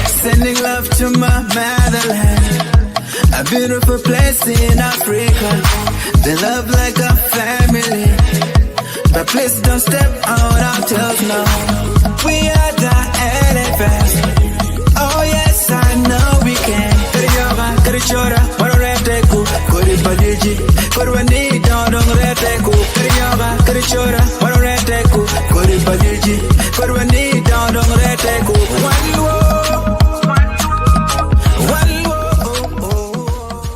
Sending love to my motherland, a beautiful place in Africa. They love like a family, but please don't step on our toes now. We are the elephants. Oh yes, I know we can. Kariyoga, karichora, warareteku, kuripadiji, kurwani dondong reteku. Kariyoga, karichora, warareteku, kuripadiji, kurwani dondong reteku. One world, one world.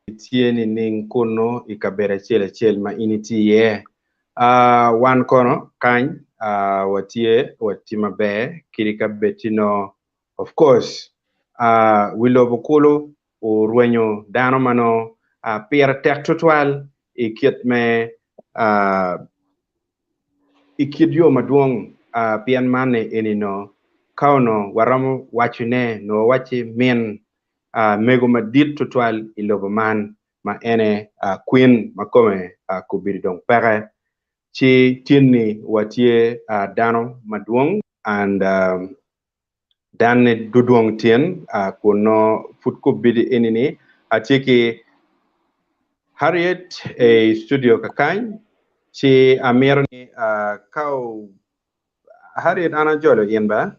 Itye nining kunnu i kabedo acel acel ma in itye iye? Uh, wan kono kany uh, watye watye maber kadi ka bed tye nongo of course uh, wi lobo kulu orwenyo dano ma nongo uh, pire tek tutwal i kit me uh, i kit yo madwong uh, pien man eni no ka onongo waromo wacone nongo wacci min mego madit tutwal i lobo man ma ene Queen ma kome kobedi dong peke ci tinni watye dano madwong and danne dudwong tyen kun nongo pud kobedi eni ni atye ki Harriet i studio kakany ci amito ni ka Harriet an ajolo in ba?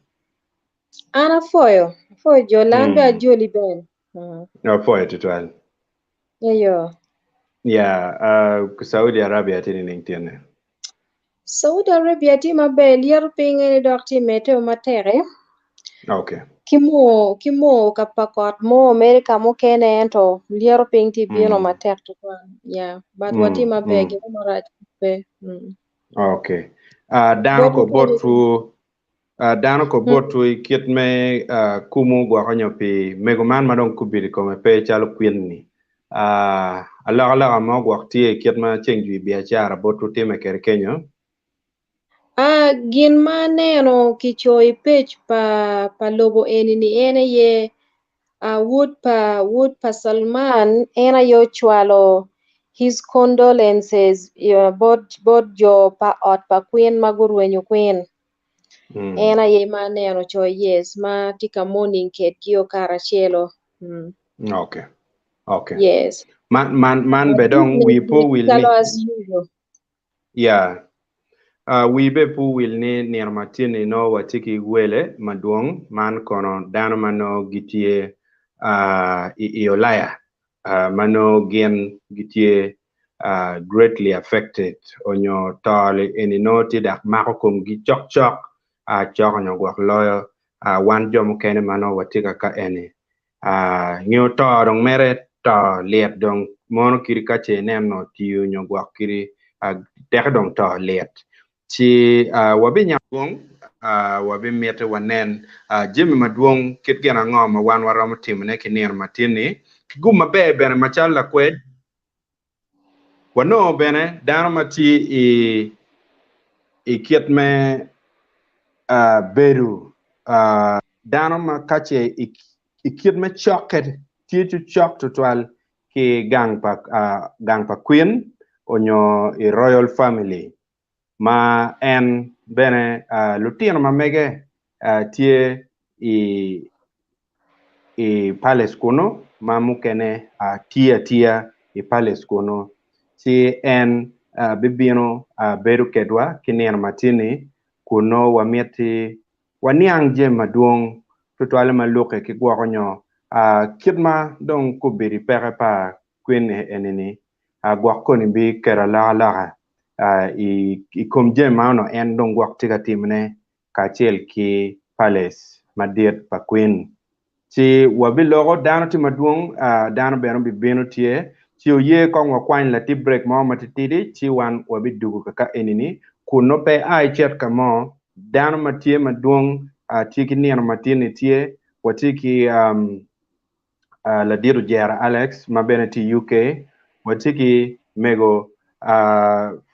An apwoyo, apwoyo jola, an bene ajoli bene. Mm. Apwoyo tutwal. Eyo. Yeah, uh, Saudi Arabia tye nining tyene? Saudi Arabia tye maber, lyeto piny eni dok tye medde matek eh. Okay. Ki moo, ki moo ka pa kot moo mere ka mukene ento lyeto piny tye bino mm. matek tutwal. Yeah, but mm. watye maber, mm. gin marac pe. Mm. Okay. Uh, dano ko botwu Dano ko botwu i kit me kumu gwoko nyo pi mego man ma dong kubit i kome pe calo kwin-ni. Alokaloka mo gwok tye i kit ma ceng jwi biacara botwu time kwede kenyo? Gin ma aneno kicoyo i pej pa pa lobo eni-ni en aye wod pa wod pa Salman en aye ocwalo his condolences bot bot jo pa ot pa kwin ma gurwenyo kwin. En aye ma aneno coyo yes ma tye ka mourning kedgi o karacelo. Mm. Okay. Okay. Yes. Man man man be dong wi po wil ni. Calo as usual. Yeah. Uh, wi be po wil ni nino ma tye ni no watye ki wele madwong man kono dano ma no gitye uh, i, i Olaya uh, ma no gin gitye uh, greatly affected onyo to li eni nongo tye dok mako komgi cok cok uh, cok onyo gwok loyo uh, wan jo mukene ma nongo watye ka ka eni uh, ngeyo to dong mere to lit dong mono kadi ka ce ineno tiyo nyo gwok kadi uh, teke dong to lit ci uh, wabinyamo dwong uh, wabimiti wanen uh, jami madwong kit gin ango ma wan waromo timone ki nino matin-ni ki gum maber bene macalo lakwed Wanongo bene dano ma tye i i kit me bedo dano ma ka ce i kit me cokke tye cocok tutwal ki gang pa gang pa Queen onyo i Royal Family ma en bene lutino ma mege tye i i palace kunu ma mukene tiyo atiya i palace kunu ci en bibino bedo kedwa ki nino matini kun nongo wamiti waniang jami madwong tutwalle ma lukke ki gwoko nyo kit ma dong kobedo peke pa Queen eni-ni gwok koni biketo alokaloka i kom jami ma onongo en dong gwok tye ka timone kacel ki palace madit pa Queen. Ci wabiloko, dano tye madwong, dano bene obibino tye, ci oye kong wakwany lati break mo matitidi ci wan wabidugo kaka enini kun nongo pe a icit ka mo, dano ma tye madwong tye ki nino matin-ni tye, watye ki ladit ojera Alex ma bene tye i UK, watye ki mego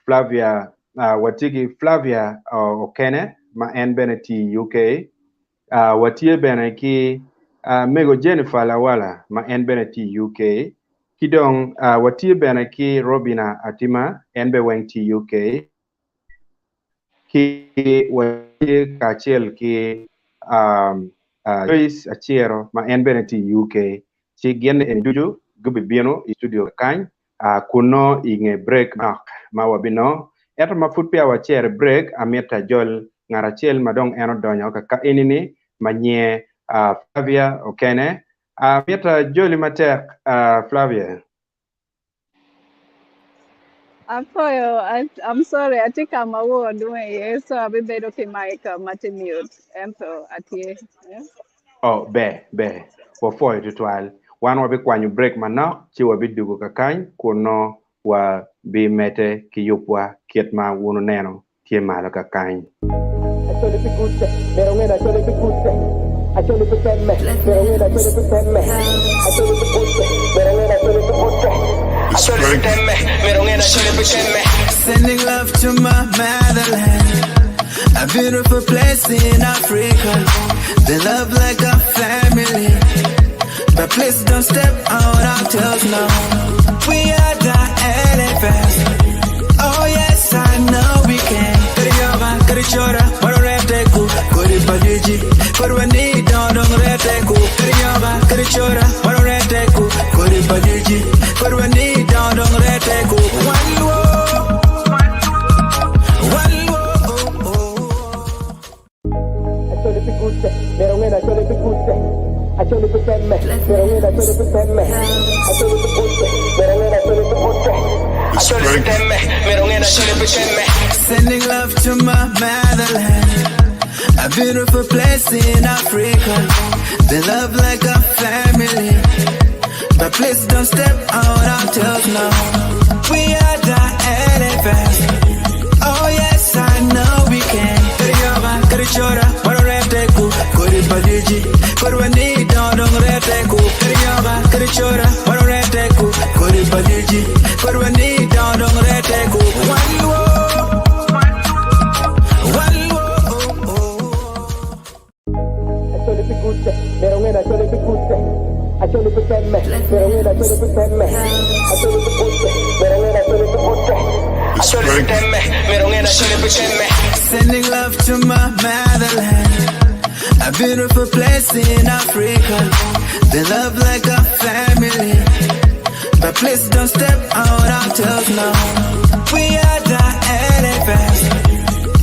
Flavia, watye ki Flavia Okene ma en bene tye i UK, watye bene ki. Mego Jennifer Lawala ma en bene tye i UK, ki dong watye bene ki Robina Atima, en bene weng tye i UK, ki watye kacel ki Joyce Aciro ma en bene tye i UK. Ci gin eni ducu gubibino i studio kany kunno i nge break manok ma wabinongo. Ento ma pud peya wacer i break, amito ajol ngat acel ma dong en odonyo kaka eni-ni ma nyinge Flavia Okene. Amito ajoli matek Flavia. Apoyo, I'm sorry, atye ka ma woo dwong iye, so abibedo ki mic ma tye mute, ento atye. Eh? Oh, ber, ber. Wapwoyo tutwal. Wan wabikwanyo break manok ci wabidugo kakany kun nongo wabimedde ki yubwa kit ma wun wuneno tye malo kakany. Acholi pi kutte, myero onge ni acholi pi kutte. Acholi pi temme, myero onge ni acholi pi temme. Acholi pi kutte, myero onge ni acholi pi kutte. Acholi pi temme, myero onge ni acholi pi temme. Sending love to my motherland, a beautiful place in Africa. They love like a family, but please don't step on our toes now. We are the elephants. Oh yes, I know we can. Kariyoba, karichora, waroreteku, koribajiji, korwani dondong reteku. Kariyoba, karichora, waroreteku, koribajiji, korwani dondong reteku. One world, one world. Acholi pi kutte, myero onge ni acholi pi kutte. Acholi pi temme, myero onge ni acholi pi temme. Acholi pi kutte, myero onge ni acholi pi kutte. Acholi pi temme, myero onge ni acholi pi temme. Sending love to my motherland, a beautiful place in Africa. They love like a family, but please don't step on our toes now. We are the elephants. Oh yes, I know we can. Kariyoba, karichora, waroreteku, koribajiji, korwani dondong reteku. Kariyoba, karichora, waroreteku, koribajiji, korwani dondong reteku. One world, one world. Acholi pi kutte, myero onge ni acholi pi kutte. Acholi pi temme, myero onge ni acholi pi temme. Acholi pi kutte, myero onge ni acholi pi kutte. Acholi pi temme, myero onge ni acholi pi temme. Sending love to my motherland, a beautiful place in Africa. They love like a family, but please don't step on our toes now. We are the elephants.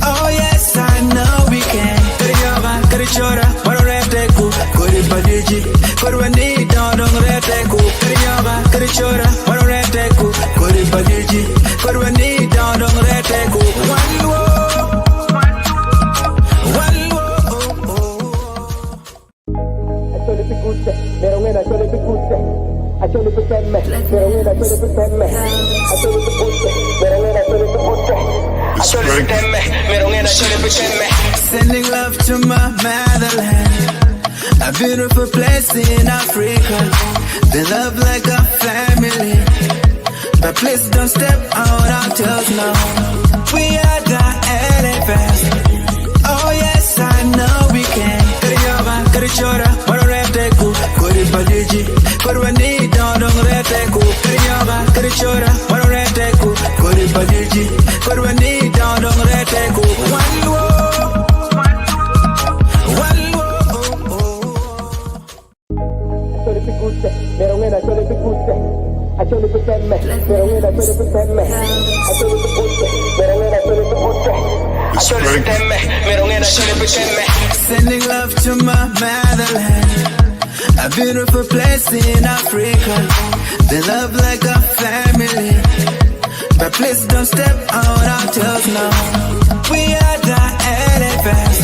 Oh yes, I know we can. Kariyoba, karichora, waroreteku, koribajiji, korwani dondong reteku. Kariyoba, karichora, waroreteku, koribajiji, korwani dondong reteku. One world, one world. Acholi pi kutte, myero onge ni acholi pi kutte. Acholi pi temme, myero onge ni acholi pi temme. Acholi pi kutte, myero onge ni acholi pi kutte. Acholi pi temme, myero onge ni acholi pi temme. Sending love to my motherland, a beautiful place in Africa. They love like a family, but please don't step on our toes now. We are the elephants. Oh yes, I know we can. Kariyoba, karichora, waroreteku, koribajiji, korwani dondong reteku. Kariyoba, karichora, waroreteku, koribajiji, korwani dondong reteku. One world, one world. Acholi pi kutte, myero onge ni acholi pi kutte. Acholi pi temme, myero onge ni acholi pi temme. Acholi pi kutte, myero onge ni acholi pi kutte. Acholi pi temme, myero onge ni acholi pi temme. Sending love to my motherland, a beautiful place in Africa. They love like a family, but please don't step on our toes now. We are the elephants.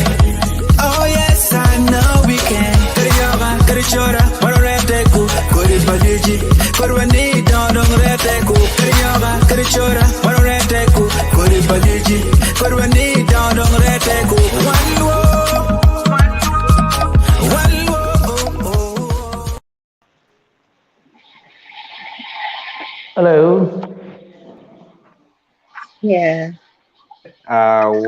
Oh yes, I know we can. Kariyoba, karichora, waroreteku, koribajiji, korwani dondong reteku. Kariyoba, karichora, waroreteku, koribajiji, korwani dondong reteku. One world, one world. Hello. Yeah.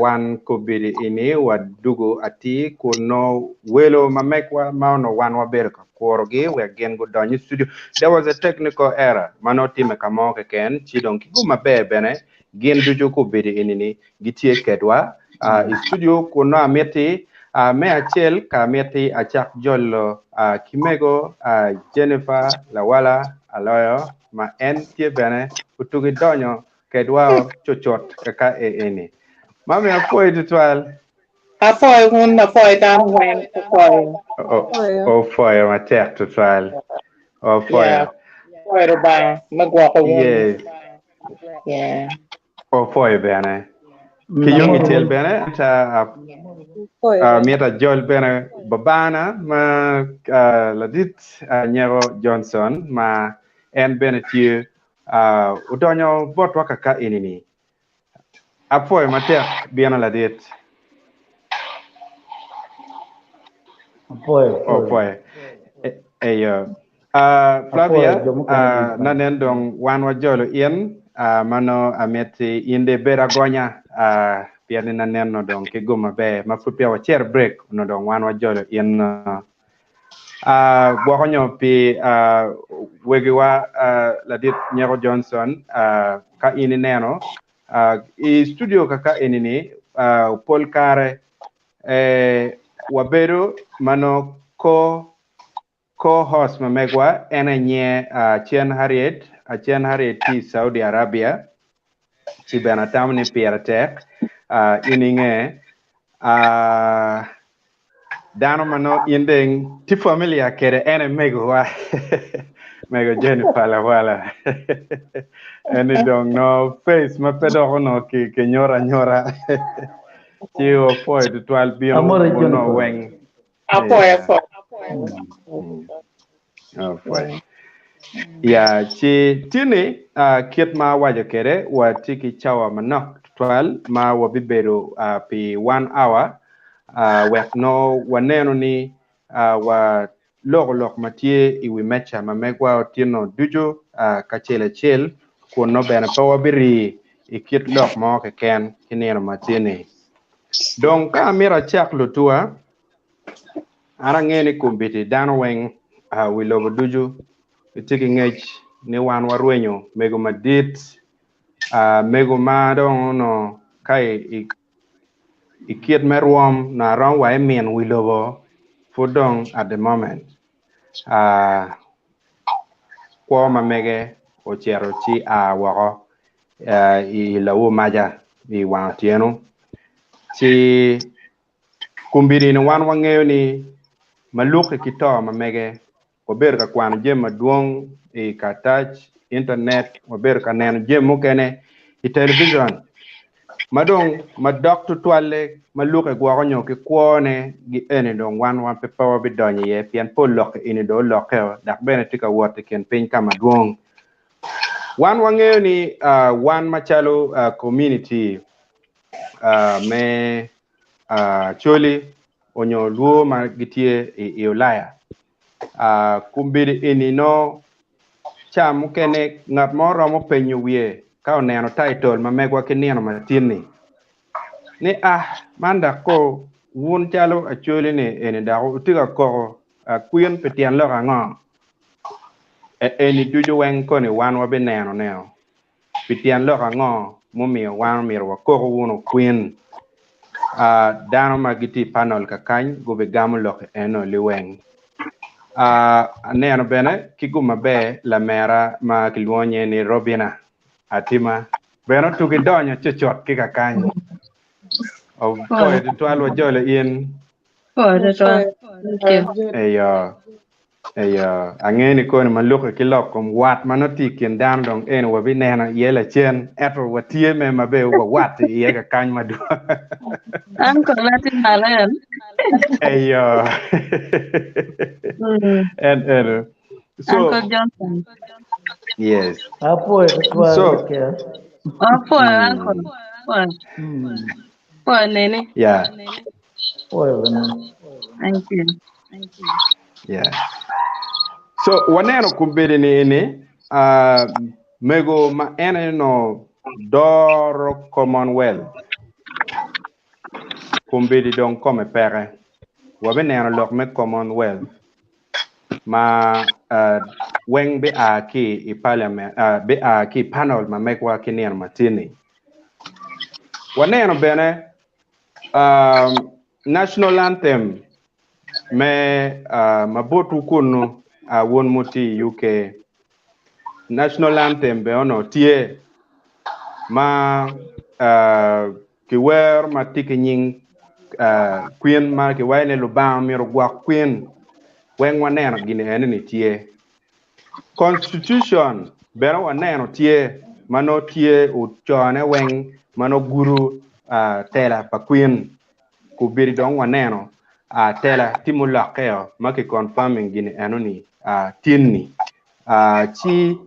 Wan kobedi ini wadugo atir kun nongo welo ma megwa ma onongo wan wabedo ka kurogi wek gin gudony i studio. There was a technical error ma nongo timme ka mo keken ci dong ki gum maber bene gin ducu kobedi ini-ni gitye kedwa i studio kun nongo amiti me acel ka amiti acak jolo ki mego Jennifer Lawala Aloyo ma en tye bene otugi donyo Kedwa cucut kaka eni. Mami apwoyi tutwal. Apwoyo wun, apwoyo dano weng, apwoyo. Opwoyo matek tutwal. Opwoyo. Yeah. Apwoyo Rubanga me gwoko wun. Yes. Yeah. Opwoyo bene. Ki yung icel bene ata mito ajol bene babana ma ladit Nyeko Johnson ma en bene tye Odonyo botwa kaka eni-ni. Apwoyo matek bino ladit. Apwoyo. Opwoyo. Eyo. Flavia, nanen dong wan wajolo in, ma nongo amiti in dong ibed agonya, pien ni naneno dong ki gum maber ma pud peya wacito break onongo dong wan wajolo in. Gwoko nyo pi wegiwa ladit Nyeko Johnson ka in ineno i studio kaka eni-ni pol kare wabedo ma nongo co-host ma megwa en aye nyinge Cen Harriet, Cen Harriet tye i Saudi Arabia ci bene atamo ni pire tek in inge Dano ma nongo in dong tye familiar kwede en aye megowa, mego Jennifer Lawala. Eni dong nongo face ma pe dok onongo kinyuto anyuta. Ci wapwoyo tutwal bino Amore wun Jennifer. weng. Apwoyo, apwoyo. Apwoyo. Ya, ci tye-ni kit ma awaco kwede watye ki cawa manok tutwal ma wabibedo pi one hour wek nongo waneno ni waloko lok ma tye i wi meja ma megwa otyeno ducu kacel acel kun nongo bene pe wabirii i kit lok mo keken ki nino ma tye-ni. Dong ka amito acak lutuwa, An angeyo ni kombeddi dano weng wi lobo ducu gitye ki ngec ni wan warwenyo mego madit, mego ma dong onongo ka i kit me rwom nongo arom wa i min wi lobo pud dong at the moment kwo ma mege ocito ci a woko i lawu maca i wang otyeno ci Kombeddi-ni wan wangeyo ni ma lukke ki to ma mege, wabedo ka kwano jami madwong i karatac, intanet, wabedo ka neno jami mukene i telebijon. Ma dong ma dok tutwalle ma lukke gwoko nyo ki kwone gi eni dong wan wan pe pe wabidonyo iye pien pol lok eni dong olokkeo dok bene tye ka wot i kin piny ka madwong. Wan wangeyo ni wan macalo community me Acholi onyo Lwo ma gitye i Ulaya. Kombeddi eni nongo ca mukene ngat mo romo penyo wiye ka oneno title ma megwa ki nino matin-ni ni ah man dok ko wun calo Acholi ni eni dok wutye ka koko kwin pi tyen lok ango? Eni ducu weng koni wan wabineno neo. Pi tyen lok ango mumiyo wan omyero wakoko wunu kwin? Dano ma gitye i panel kakany gubigamo lok eno liweng. Aneno bene ki gum maber lamera ma kilwongo nyinge ni Robina Atima bene otugi donyo cucut ki kakany. Opwoyo tutwal wajolo in. Pwoyo tutwal. Thank you. Eyo. Eyo, angeyo ni koni ma lukke ki lok kom wat ma nongo tye i kin dano dong eni wabineno iye lacen, ento watye me ma be wawat iye kakany madwong. Uncle atye malo en. Eyo. En eno. So, Uncle Johnson. yes. Apwoyo tutwal So, keken. Apwoyo uncle. Apwoyo. Apwoyo nene. Yeah. Apwoyo bene. Thank you. Yeah. So waneno kombeddi ni eni mego ma en aye onongo doro Commonwealth. Kombeddi dong kome peke. Wabineno lok me Commonwealth ma weng bia ki i parliament, bia ki i panel ma megwa ki nino matin-ni. Waneno bene national anthem me ma botwu kunnu wun muti i UK. National anthem bene onongo tye ma Kiwero ma tye ki nying Queen ma kiwaco ni Lubanga myero ogwok Queen weng waneno gin eni ni tye. Constitution bene waneno tye ma nongo tye ocone weng ma nongo gudo tela pa Queen kubedi dong waneno tela tye mulokkeo ma ki confirming gin eno ni tin-ni. Ci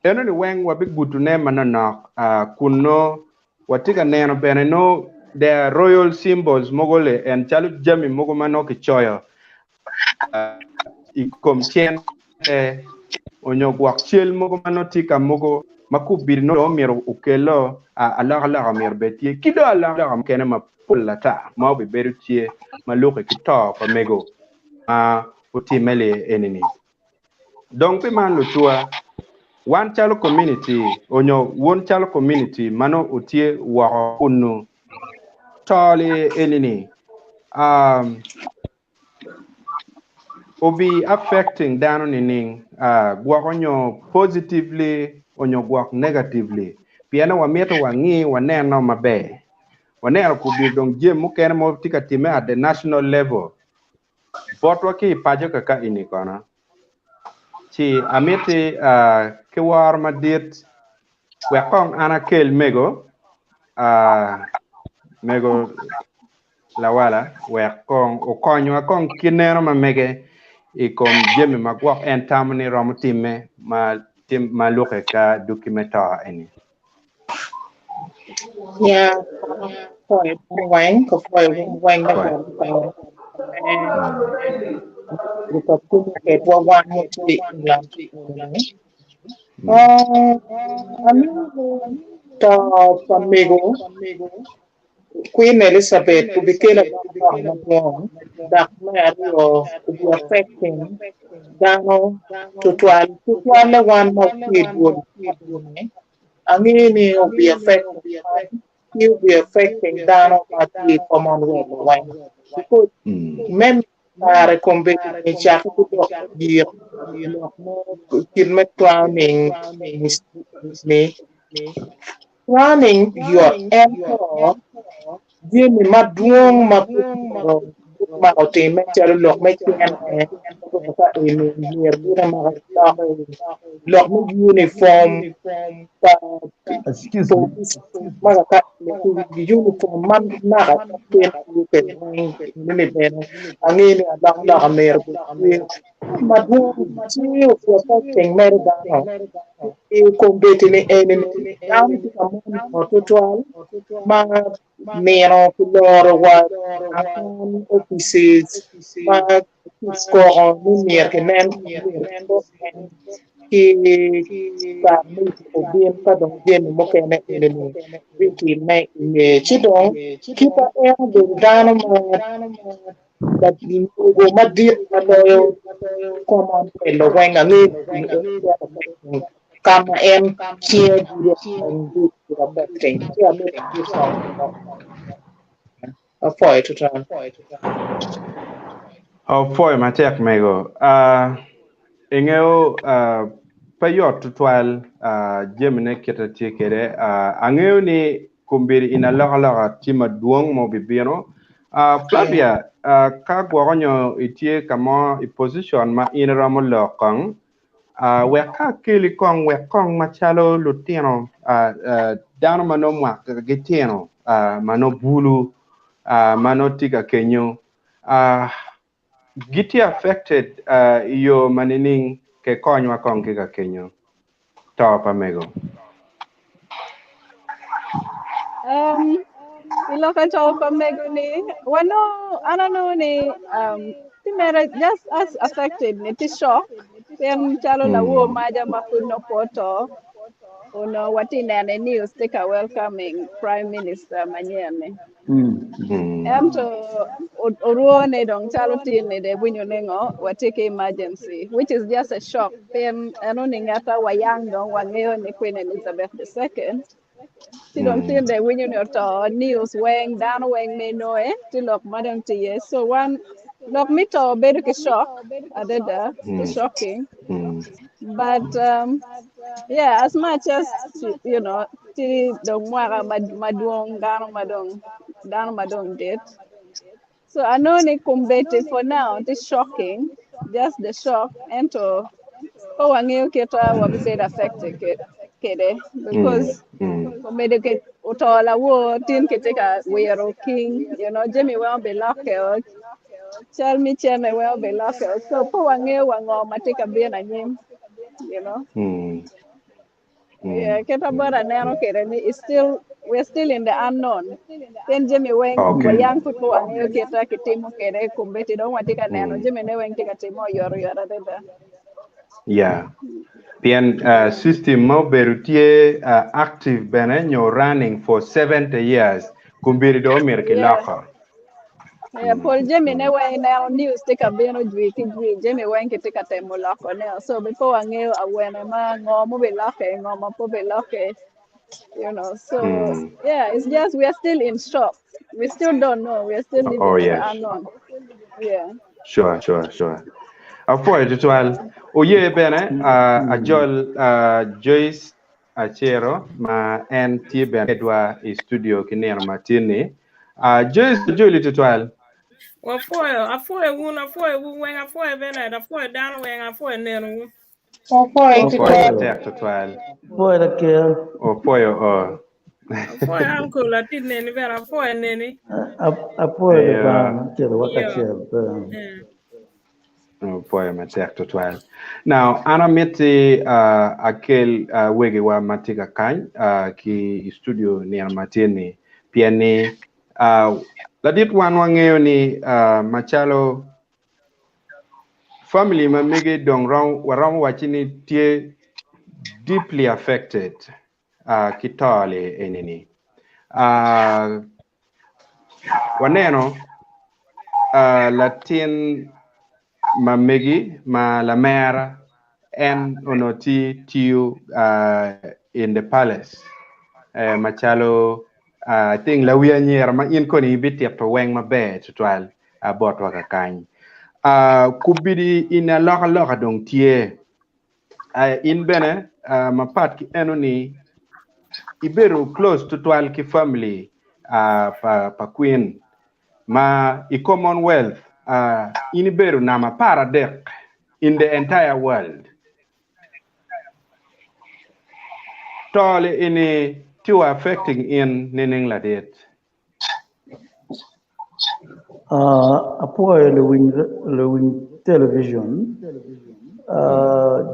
eno ni weng wabigudone manonok kun nongo Watye ka neno bene nongo there are royal symbols mogo le en calo jami mogo ma nongo kicoyo i kom cente onyo gwok cel mogo ma nongo tye ka mogo ma kubidi nongo dong omyero okello alokaloka myero obed tye ki dong alokaloka mukene mapol ata ma obibedo tye ma lukke ki to pa mego ma otimme li eni-ni. Dong pi man lucwa, wan calo community onyo wun calo community ma nongo wutye woko kunnu, to li eni ni um, obi affecting dano nining, uh, gwok onyo positively onyo gwok negatively, pien wamito wangi waneno maber. Waneno kubir dong jami mukene ma tye ka timme at the national level Botwa ki i paco kaka eni kono, ci amiti ki woro madit wek kong an akel mego, mego lawala wek kong okonywa kong ki neno ma mege i kom jami ma gwok en tamo ni romo timme ma lukke ka dukki me to eni. Yeah, pwoyo dano weng, ko pwoyo wun weng me Pwoyo. bwolo piny. Lukakuni kedwa wan watye i England ni. Uh, aneno to pa mego Queen Elizabeth obikelo alokaloka madwong dok me aryo obi affecting dano tutwal tutwalle wan ma watye i dwol ni angeyo ni obi affecting wan ki obi affecting dano ma tye i Commonwealth weng because me kare kombeddi ni cake ki dok yik lok me kit me crowning ni Crowning yot ento jami madwong ma pe myero mako time calo lok me cente ka eni myero gin omaki loki lok me uniform pa Excuse me. police ma kaka eni uniform ma naka piny kwede weng eni bene angeyo ni alokaloka myero obed tye. Madwong ci affecting mere dano i kombeddi ni eni ni dano tye ka mono tutwal ma nino ki loro wa town offices ma koko ni myero kinen ki kare me obin ka dong jami mukene eni ni bitimme i ngeye ci dong kit ma en obedo dano ma Logo madit ma loyo common telo weng angeyo ni ka ma en cinge gudo ci amito apwoyo tutwal. Apwoyo matek mego. Ingeyo pe yot tutwal jamine kite tye kwede. Angeyo ni Kombeddi in alokaloka tye madwong ma obibino. Flavia, ka gwoko nyo itye ka mo i position ma in iromo lok kong, wek ka akeli kong wek kong macalo lutino dano ma nongo mwaka gitino ma nongo bulu ma nongo tye ka kenyo gitye affected i yo ma nining ke konywa kong ki ka kenyo to pa mego? Um, i lok to pa mego ni, wano, an anongo ni, um, ti mere just as affected ni ti shock, pien calo lawor maja ma pud no poto, ono wati nene news ti ka welcoming prime minister manyen ni. Ento orwone dong calo tin-ni dong iwinyo ni ngo watye ki emergency which is just a shock pien eno ni ngeta wayang dong wangeyo ni Queen Elizabeth II ci dong tin dong iwinyo ni oto news weng dano weng me noe tye lok ma dong tye iye so wan lok me to bedo ki shock adada tye shocking but yeah as much as you know tye dong mwaka madwong dano ma dong dano ma dong dit so anongo ni kombeddi for now tye shocking just the shock ento pe wangeyo kit ma wabibedo affected kwede because kombeddi oto lawor tin kitye ka wiro king you know jami weng obilokke cal me cene weng obilokke so pe wangeyo wa ngo ma tye ka bino anyim you know. Yeah, kit ma bot aneno kwede ni it's still we're still in the unknown. Pien jami weng wayang pud pe wangeyo kit ma kitimo kwede kombeddi dong watye ka neno jamine weng tye ka timme oyotoyot adada. Yeah. Pien system ma obedo tye active bene nyo running for 70 years kombeddi dong omyero kiloko. Yeah, pol jamine weng ineno news tye ka bino jwi ki jwi jami weng kitye ka temo lokone so before wangeyo awene ma ngo mubilokke ngo ma pe obilokke you know so yeah it's just we are still in shock we still don't know we are still living in the unknown yeah Sure, sure, sure. Apwoyo tutwal. Oye bene ajol Joyce Acero ma en tye bene kedwa i studio ki nino matin-ni. Joyce ojoli tutwal. Wapwoyo, apwoyo wun, apwoyo wun weng, apwoyo Bernard, apwoyo dano weng, apwoyo nenowu. Wapwoyo Opwoyo tutwal. matek tutwal. Apwoyo laker. Opwoyo o. Apwoyo uncle atye neni bene, apwoyo neni. Apwoyo Eyo. Lubanga okelowa Iyo. kacel. Eh. Opwoyo matek tutwal. Now, an amiti akel wegiwa ma tye ka kany ki i studio nino matin-ni pien ni ladit wan wangeyo ni macalo family ma mege dong waromo wacci ni tye deeply affected ki to-li eni-ni. Waneno latin ma megi ma lamera en onongo tye tiyo in the palace macalo I think lawi anyira ma in koni ibitito weng maber tutwal botwa kakany. Kubidi in alokaloka dong tye in bene mapat ki eno ni ibedo close tutwal ki family pa Queen ma i Commonwealth in ibedo namba 13 in the entire world. Tole ini tye wa affecting in nining ladit? Apwoyo luwiny television,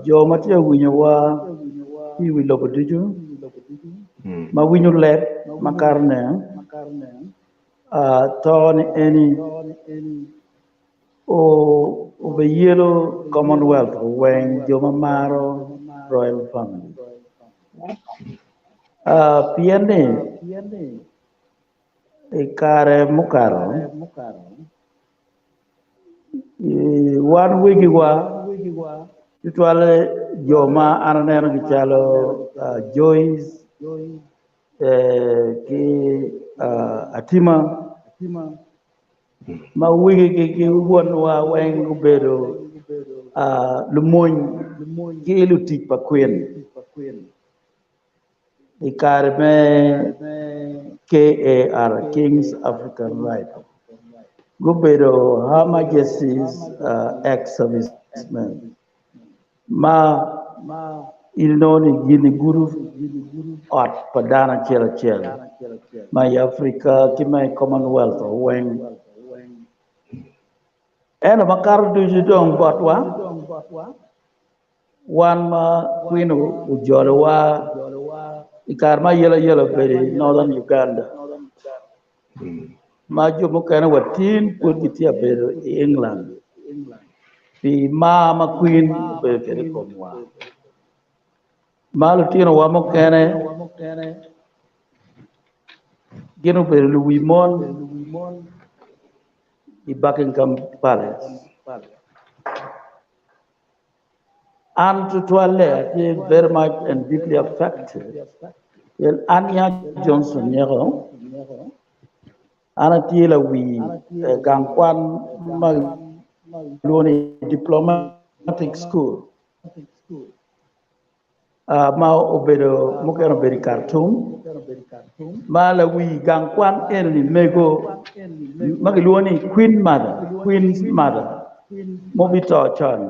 jo ma tye ka winyowa ki i wi lobo ducu ma winyo leb makato-ne to ni eni obiyelo Commonwealth weng jo ma maro Royal Family pien ni I kare mukato, wan wegiwa tutwalle jo ma an anenogi calo Joyce ki Atima ma wegigi ki wonwa weng gubedo lumony ki lutic pa Queen. I kare me KAR, King's African Rifle, gubedo Her Majesty's Ex-Servicemen ma inongo ni gin gigudo ot pa dano acel acel ma i Africa ki ma i Commonwealth weng. Ento makato ducu dong botwa, Wan ma Queen ojolowa i kare ma ayelayela obedo i Northern Uganda, ma jo mukene wa tin pud gitye ka bedo i England pi mar ma Queen obedo kwede i komwa. Ma lutinowa mukene gin obedo luwi mon. I Buckingham Palace. An tutwalle atye very much and deeply affected pien an nya Johnson Nyeko, an atye lawi gang kwan ma kilwongo ni Diplomatic School ma obedo mukene obedo i Khartoum ma lawi gang kwan eni mego ma kilwongo ni Queen Mother, Queen's Mother ma obito con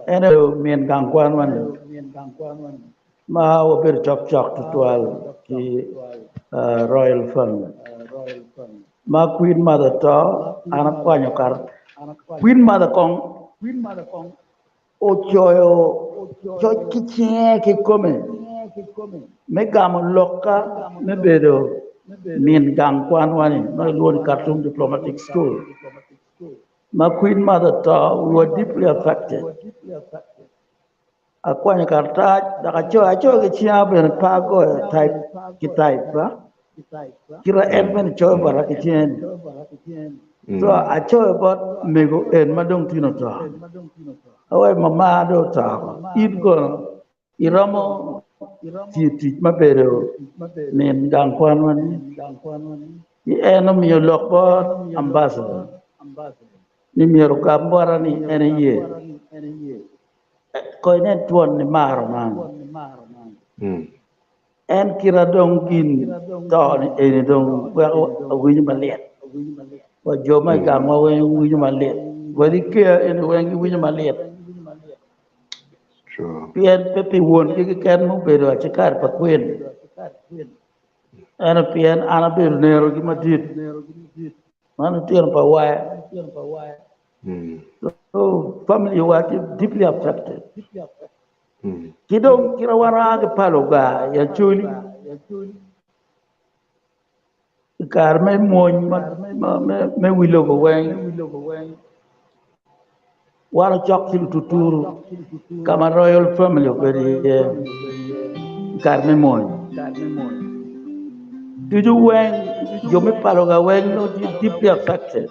en aye min gang kwan wani ma wabedo cokcok tutwal ki Royal Family ma Queen Mother oto an akwanyo kar Queen Mother kong Ocoyo coc ki cinge kikome me gamo lokka me bedo min gang kwanwa-ni ma kilwongo ni Khartoum Diplomatic School. Ma Queen Mother oto, we were deeply affected. Akwanyo karatac dok acoyo, acoyo ki cinga bene pe agoyo type ki type ba. Kita en bene coyo bota ki cinge-ni. So acoyo bot mego en ma dong tin oto. Awaco mama dong oto oko, in kono iromo tiyo tic me bedo min gang kwanwa ni? Ci en omiyo lok bot ambassador ni myero ogam bota ni en eye. Ko inen twon ni maro man. En kita dong gin to ni eni dong weko awinyo malit. Wa jo ma i gangwa weng winyo malit. Wadi keya eni weng giwinyo malit. Pien pe pi wongi keken ma obedo acikari pa kwin, ento pien an abedo nerogi madit, man lutino pa waya. So family wa tye deeply affected. Ki dong kit ma wan waa ki palo ogar i Acholi i kare me mwony me wi lobo weng, wan ocok ki lututuru ka ma Royal Family obedo iye i kare me mwony. Ducu weng jo me palo ogar weng nongo tye deeply affected.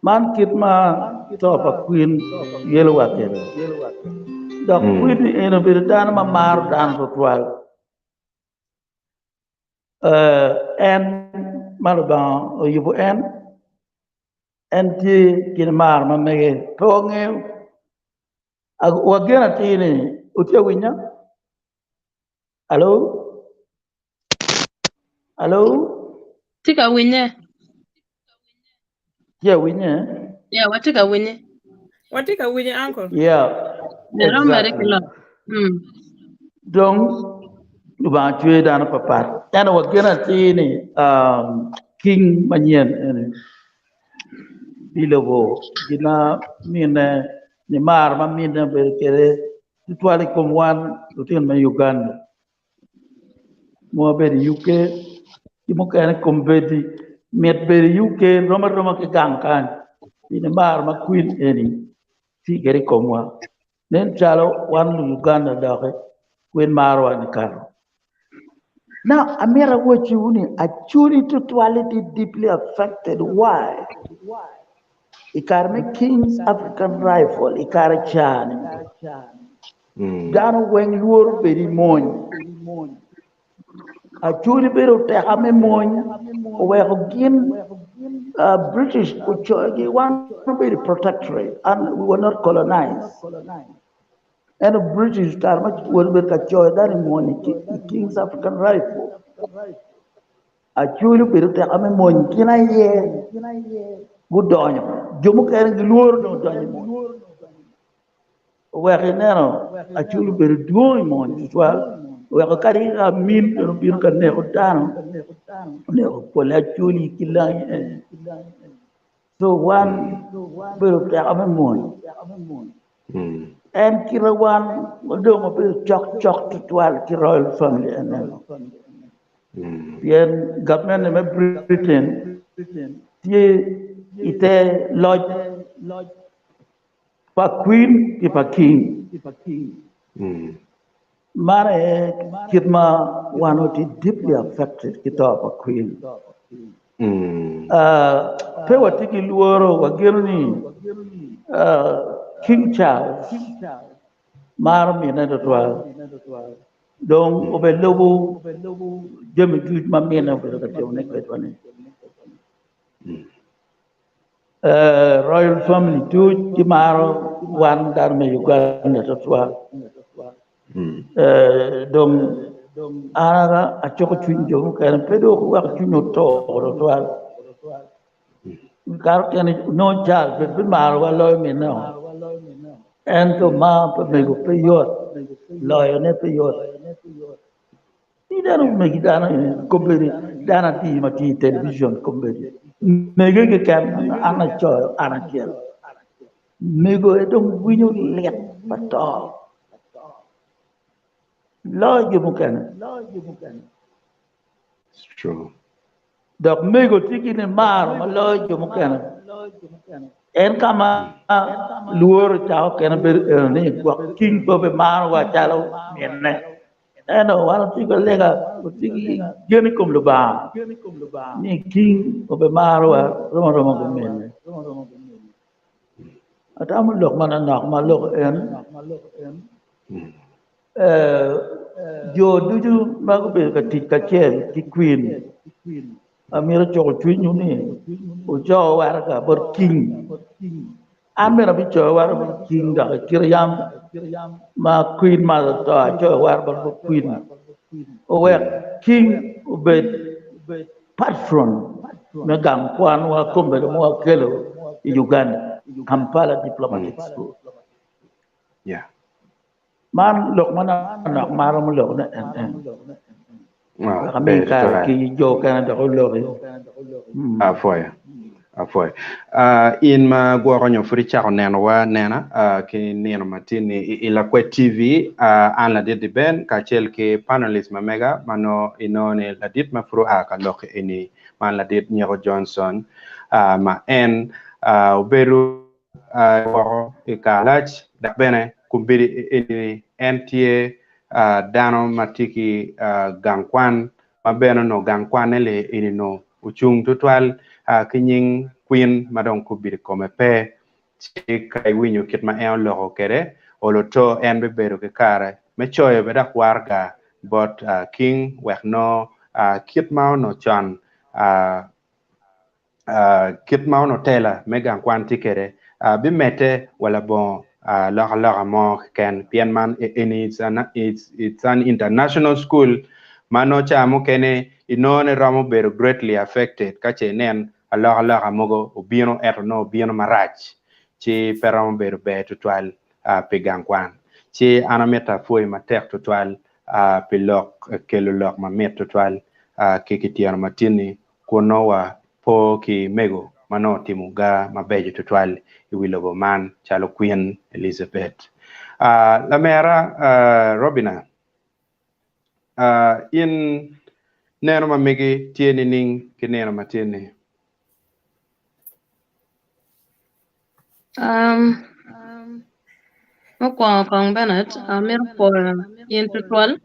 Man kit ma to pa Queen yelowa kwede. Dok Queen ni en obedo dano ma maro dano tutwal. En ma Lubanga oyubo en, en tye ki mar ma mege. Pe wangeyo. Wageno atir ni wutye ka winya? Alo? Alo? Tye ka winye. Tye ka winye? Yeah, watye ka winye. Watye ka winye, uncle. Yeah, Ero mere ki exactly. lok. Mm. Dong Lubanga cweyo dano papat. Ento wageno atir ni um, king manyen eni bilubo gin ma mine, ni mar ma mine obedo kwede tutwal i kom wan lutino me Uganda. Ma wabedo i UK ki mukene kombeddi mit bedo i UK rom aroma ki gang kany pi nimar ma kwin eni tye kwede i komwa nen calo wan lu Uganda doki kwin marowa nikato. Now amito awacciwu ni Acholi tutwalle tye deeply affected why? I kare me Kings African Rifle i kare ca-ni Dano weng lworo bedo i mony. Acholi bedo oteka me mony oweko gin British ocoyogi wan obedo i protectorate and we were not colonized. Ento British kare ma obedo ka coyo dano i mony i Kings African Rifle, Acholi obedo oteka me mony gin aye gudonyo. Jo mukene gilworo dong donyo i mony. Oweko ineno acul obedo dwong i mony tutwal, oweko kadi ka amin bene obino ka neko dano, oneko pole acoli ki langi eni. So wan obedo teka me mony. En kite wan wadong wabedo cok cok tutwal ki Royal Family eneno. Pien gavmente me Britain tye i te loc pa kwin ki pa king. Man aye kit ma wan watye deeply affected ki to pa Queen. Pe watye ki lworo, wageno ni King Charles maro mine tutwal dong obelubo jami ducu ma mine obedo ka timone kwedwa-ni. Royal family duc gimaro wan dano me Uganda tutwal. Dong an acuko cwiny jo mukene pe dong wuwek cwiny otur tutwal. Kare mukene nongo Charles bene bimarowa loyo minne-o ento mar pa mego pe yot loyone pe yot. Ineno megi dano eni kombeddi dano adi ma tye i television kombeddi mege keken an acoyo an acel mego aye dong winyo lit pa to loyo jo mukene Dok mego tye ki nimaro ma loyo jo mukene. En ka ma lworo cako kene bedo eno ni gwok king pe obimarowa calo minne. Ento wan watye ki lega, watye ki gen i kom Lubanga ni king obimarowa rom aroma ki minne. Atamo lok manonok ma loko en. Jo ducu ma gubedo ka tic kacel ki Queen amito cuko cwinywu ni wuco waraga bot King. An bene abicoyo waraga bot King dok i kite yam ma Queen mother oto acoyo waraga bot Queen owek King obed patron me gang kwanwa kombeddi ma wakelo i Uganda, Kampala Diplomatic School. Man lok manok ma aromo lokone en en. Wek ami kare ki jo okene dok oloki. Apwoyo. Apwoyo. In ma gwoko nyo pud icako nenowa nena ki nino matin-ni i Lakwed TV, an ladit Diben kacel ki panelist ma mega ma nongo inongo ni ladit ma pud oa ka lok eni man ladit Nyeko Johnson ma en obedo woko i kare malac dok bene kombeddi eni en tye dano ma tye ki gang kwan ma bene onongo gang kwane li eni onongo ocung tutwal ki nying kwin ma dong kombeddi kome pe ci ka iwinyo kit ma en oloko kwede olo to en bibedo ki kare me coyo bene dok waraga bot king wek nongo kit ma onongo con kit ma onongo tela me gang kwan tye kwede bimedde wa labongo alokaloka mo keken pien man eni it's an international school ma nongo ca mukene inongo ni romo bedo greatly affected ka ce inen alokaloka mogo obino ento nongo obino marac ci pe romo bedo ber tutwal pi gang kwan. Ci an amito apwoyi matek tutwal pi lok kelo lok mamit tutwal ki kityeno matinni kun nongo wa po ki mego ma nongo otimo ga mabeco tutwal i wi lobo man calo Queen Elizabeth. Lamera Robina, in neno ma megi tye nining ki nino matin-ni? Mukwongo kong Bernard, amito pwoyo in tutwal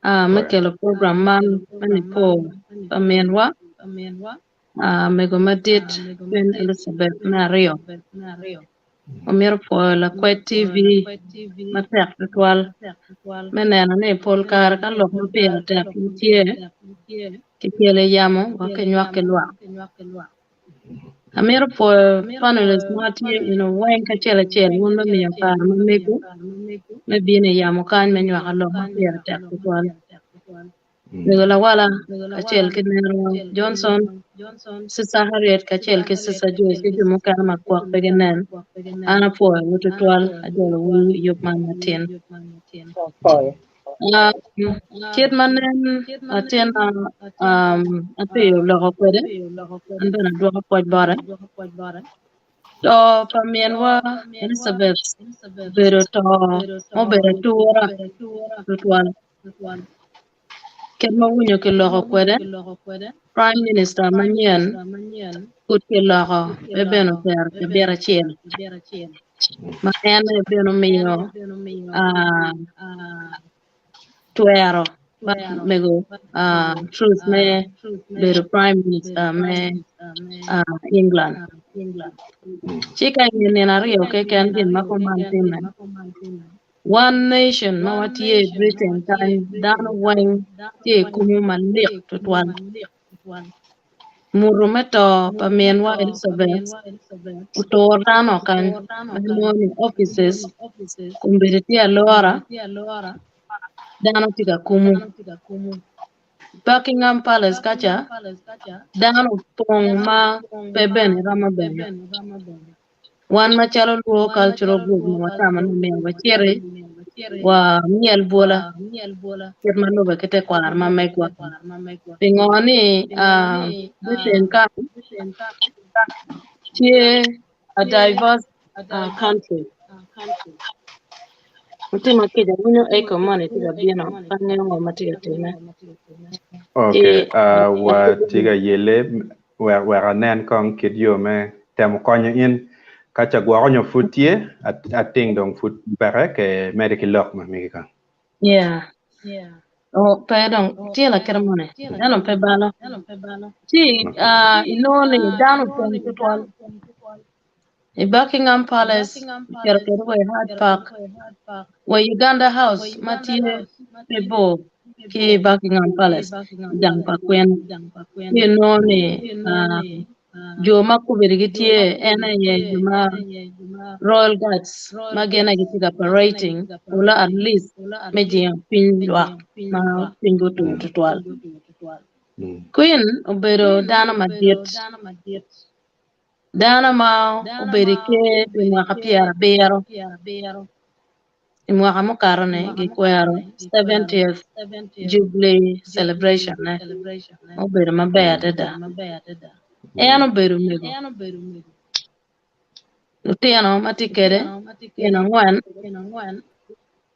me kelo program man me nipo pa minwa mego madit Queen Elizabeth me aryo. Wamito pwoyo lakwed TV matek tutwal me neno ni pol kare ka lok ma pire tek tye kikelo i yamo wek kinywak ki lwak. Amito pwoyo panelist ma tye eno weng kacel acel wun me miyo kare ma mego me bino i yamo kany me nywako lok ma pire tek tutwal. Mego Lawala kacel ki Nero Johnson, Sister Harriet kacel ki Sister Joyce ki jo mukene ma gwok pe ginen, an apwoyowu tutwal ajolowu i yub man matin. Kit ma nen latinna Apiyo oloko kwede, an bene adwoko pwoc bote. To pa minwa Elizabeth obedo to mubedo atura tutwal. Kit ma winyo kiloko kwede, Prime Minister manyen pud kiloko pe bene otero cabit acel. Ma en aye bene omiyo ah, twero pa mego ah, Truss me bedo prime minister me ah, England. Ci ka inge nino aryo keken gin ma kuman timme, One nation ma watye i Britain kany dano weng tye i kumu malik tutwal. Mutu me to pa minwa Elizabeth otur dano kany ma inongo ni offices kombeddi tye alora dano tye ka kumu. Buckingham Palace kaca dano opong ma pe bene romo bene. Wan macalo Luo Cultural Group onongo watamo ni myero waciti wamyel bwola kit ma lube ki tekwaro ma megwa. Pingo ni Britain kany tye a diverse country. Mutima kica winyo echo moni tye ka bino pe angeyo ngo ma tye ka timme. Okay, watye ka yelle Wek wek anen kong kit yo me temo konyo in ka ca gwoko nyo pud tye ating dong pud peke ke mede ki lok ma megi kong. Yeah. Oh, pe dong tye lakite moni ento pe balo ci uh, inongo ni dano opong tutwal i Buckingham Palace ocito kwede wa i Hyde Park wa i Uganda House ma tye pe bor ki Buckingham Palace i gang pa Queen ci inongo ni jo ma kobedi gitye en aye jo ma Royal Guards ma gin aye gitye ka parading olo at least me jingo cwiny lwak ma cwinygi otur tutwal. Queen obedo dano madit. Dano ma obedo i ker pi mwaka pyerabiro i mwaka mukato-ni gikwero 70th Jubilee Celebration-ne ma obedo maber adada. En obedo mego lutino ma tye kwede tyen angwen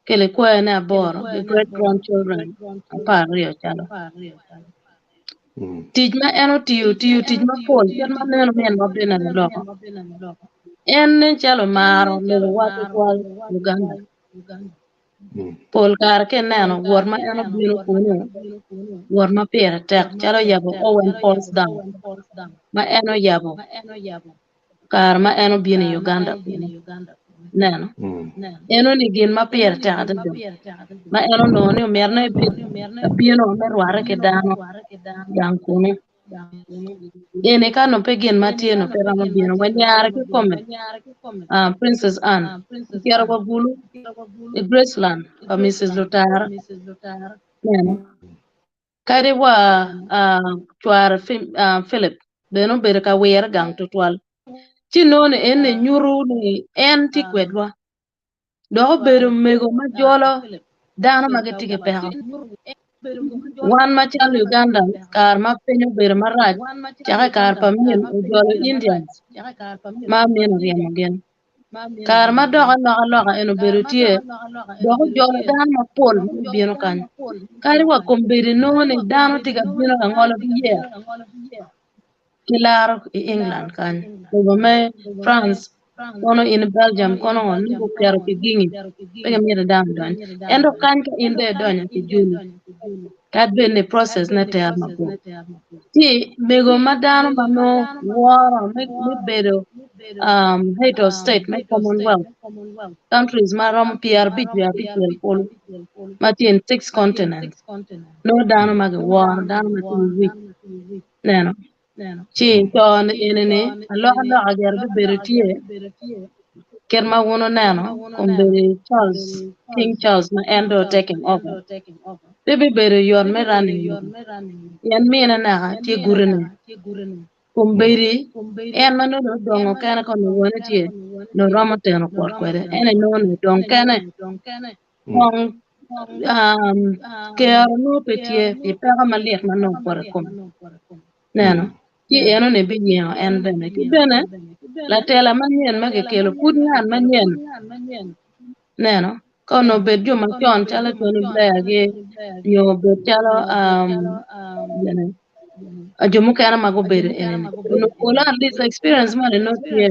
ki likwayone aboro ki great grandchildren 12 calo. Tic ma en otiyo, otiyo tic mapol kit ma neno minwa bene loko. En nen calo omaro lobowa tutwal Uganda. Pol kare ka ineno wot ma en obino kunu, wot ma pire tek calo yabo Owen Falls Dam ma en oyabo kare ma en obino i Uganda kunu. Ineno? Eno-ni gin ma pire tek adada ma en onongo ni omyero ni ebed ka bino me rwate ki dano gang kunu. Eni ka nongo pe gin ma tye nongo pe romo bino wa nyare kikome, Princess Anne, ocito wa Gulu i Graceland pa Mrs. Lutara. Ineno? Kadi wa cware Philip bene obedo ka wire gang tutwal. Ci nongo ni en ni nyuto ni en tye kwedwa dok obedo mego ma jolo dano ma gitye ki peko. Wan macalo Uganda kare ma piny obedo marac cake i kare pa Amin ojolo Indians ma Amin oryemo gin. Kare ma dok alokaloka en obedo tye, dok ojolo dano mapol ma gubino kany. Kadi wa kombeddi nongo ni dano tye ka bino ka ngolo ki yeya ki laro i England kany, lobo me France kono in Belgium kono ngo nongo guketo kigingi pe gimito dano odony. Ento kany ka in dong idonyo kijuli kadi bed ni process ne tero mabor. Ci mego ma dano ma nongo woro me bedo head of state me commonwealth countries ma romo 55 kulu ma tye in six continents nongo dano ma giworo dano ma tye ki wic neno ci to ni eni ni alokaloka gire bibedo tye kit ma wun wuneno kombeddi Charles King Charles ma en dong taking over pe bibedo yot me running pien mine naka tye gutine kombeddi en ma nongo dong odongo kene ka onongo wone tye nongo romo teno kwot kwede en inongo ni odong kene kong kero nongo pe tye pi peko malit ma nongo opoto i kome neno ci enoni biyingo en bene ki bene latela manyen ma kikelo pud ngat manyen neno ka onongo obed jo macon calo Tony Blair gi nyo obed calo jo mukene ma gubedo enini onongo pole at least experience moni nongo tye.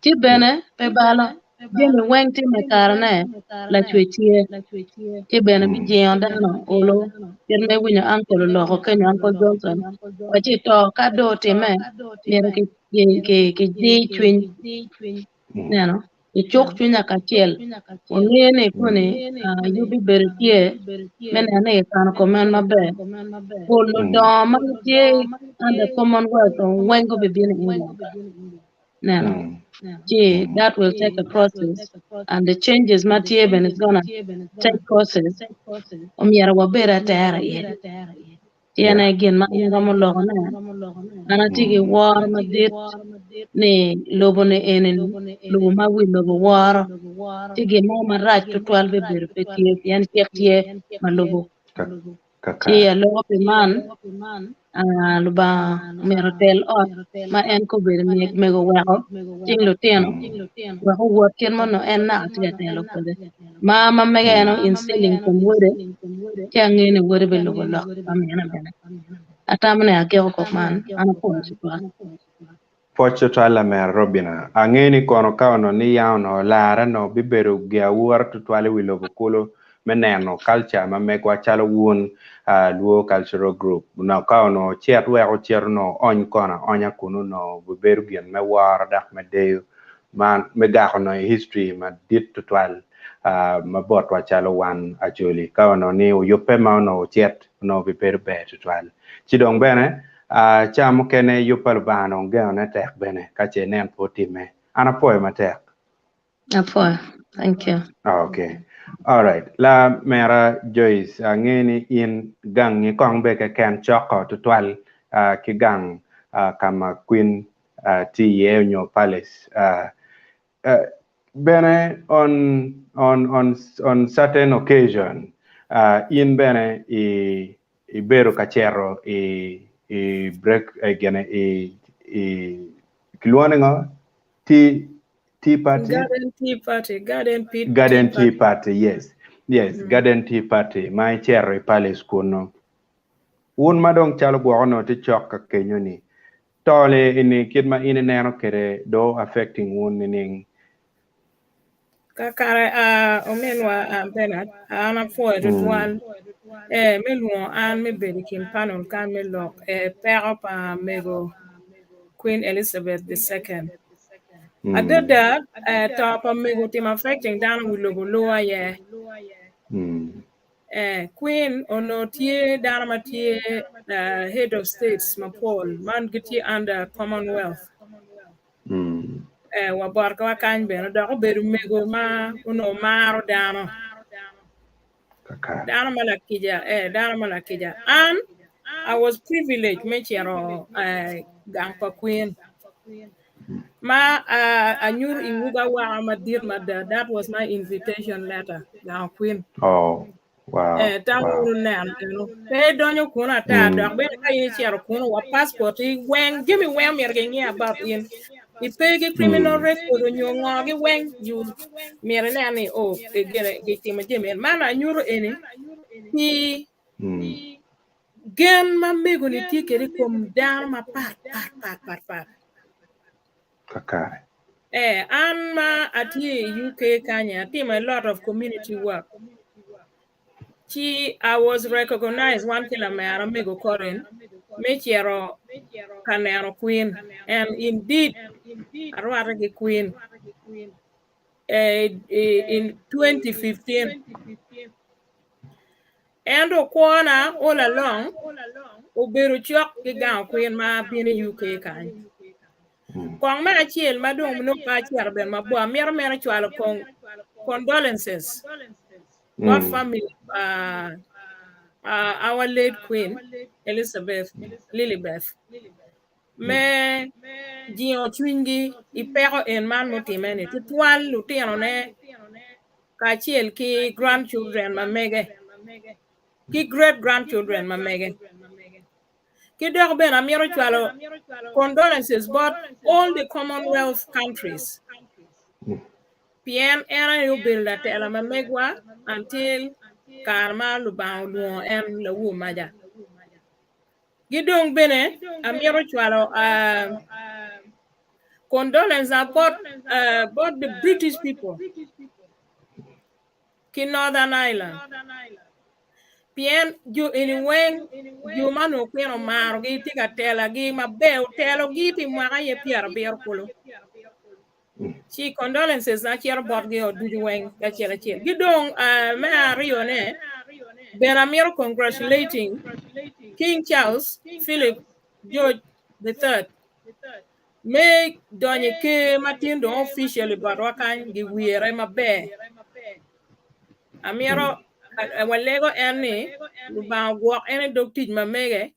Ci bene pe balo, jami weng timme i karene, lacwec tye, ci bene bijingo dano olo kit ma iwinyo uncle oloko kenyo Uncle Johnson waci to ka do otimme myero ki cwiny neno icuk cwinya kacel wangeyo ni koni yub bibedo tye me neno ni kikano komen maber pol ludongo ma gitye under commonwealth weng gubibino i England neno ci that will take a process and the changes ma tye bene is gonna take process omyero wabed atera iye. Ci en aye gin ma an aromo lokone. An atye ki woro madit ni lobo-ni eni-ni lobo ma wi lobo woro, ci gin mo marac tutwal bibedo pe tye pien cik tye ma lubo. Ci aloko pi man, Lubanga myero otel ot ma en kobedo mego weko cing lutino wek owot kit ma onongo en naka tye ka telo kwede. Mar ma mege en o instilling i kom wode, ci angeyo ni wode bilubo lok pa mine bene. Atamo ni agiko kop man, an apwoyo tutwal. Pwoc tutwal lamera Robina. Angeyo ni kono ka onongo ni yam onongo olarre onongo bibedo giawura tutwal i wi lobo kulu me neno culture ma megwa calo wun Luo Cultural Group. Onongo ka onongo ocit wek ocit onongo oony kono aonya kunu onongo bibedo gin me woro dok me deyo man me gako nongo i history madit tutwal ma botwa calo wan Acholi. Ka onongo ni oyubbe ma onongo ocit onongo bibedo ber tutwal. Ci dong bene Ca mukene yub pa Lubanga dong genone tek bene ka ce inen pe otimme. An apwoyo matek. Apwoyo. Thank you. Okay. All right. La mera Joyce, ange ni in gangi kong be keken coko tutwal uh, ki gang uh, ka ma Queen uh, tye iye onyo palace. Uh, uh, bene on on on on certain occasion uh, in bene i ibedo ka cito i i break i gine i i kilwongo ni ngo tea tea party Garden tea party, garden tea, tea garden tea party. party yes yes garden tea party ma icito i palace kunu wun ma dong calo gwoko onongo tye cok ka kenyo ni tole ini kit ma in ineno kwede do affecting wun nining? Kakare ominwa Bernard, an apwoyo tutwal me lwongo an me bedo i kin panel kan me lok peko pa mego Queen Elizabeth II. Adada to pa mego otimo affecting dano wi lobo luo aye. Queen onongo tye dano ma tye head of states mapol man gitye under Commonwealth. Wa botwa kany bene dok obedo mego ma onongo maro dano. Dano ma lakica, dano ma lakica. An I was privileged me cito gang pa Queen. Ma anyuto i wuga waka madit mada. That was my invitation letter, gang Queen. Oh, wow. Tam wunu neno eno. Pe idonyo kunu ata dok bene ka in icito kunu wa passport i weng jami weng myero gingi about in. Ipe ki criminal record onyo ngo gi weng you myero inen ni oh gitimo jami en. Man anyuto eni pi gen ma mego ni tye kwede i kom dano mapat pat pat pat pat. Kakare. An ma atye i UK kany atimo a lot of community work. Ci I was recognized wan ki lamera mego Corin me cito ka neno Queen and indeed arwate ki Queen in 2015. Ento kwona all along obedo cok ki gang Queen ma abino i UK kany. Kong me acel ma dong nongo pe acito bene mabor amito mere cwalo condolences bot family pa our late Queen Elizabeth Lilibeth me jingo cwinygi i peko en man mutime-ni tutwal lutinone kacel ki grandchildren ma mege ki great grandchildren ma mege. Ki dok bene amito cwalo condolences bot all the Commonwealth countries pien en aye obedo latela ma megwa until kare ma Lubanga olwongo en lawu maca. Ki dong bene amito cwalo. Condolence bot uh, bot the British people ki Northern Ireland. Pien jo eni weng jo ma onongo kwino marogi tye ka telagi maber otelogi pi mwaka aye 70 kulu. Ci condolences na cito botgi o ducu weng kacel acel. Ki dong uh, me aryone bene amito congratulating King Charles Philip George the Third me donyo i ker ma tin dong officially botwa kany giwire maber. Amito walego en ni Lubanga ogwok en i dog tic ma mege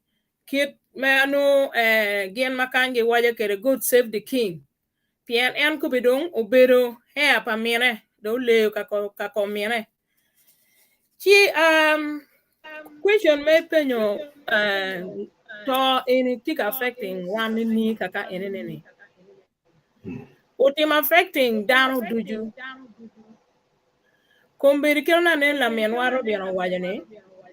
kit me anu eh, gin ma kany giwaco kwede God save the king pien en kobi dong obedo heir pa mine dong oleyo ka ka kom mine. Ci um, question me penyo uh, to eni tye ka affecting wan ni kaka eni ni otimo affecting dano ducu. Kombeddi kit ma nen laminwa Robin owaco ni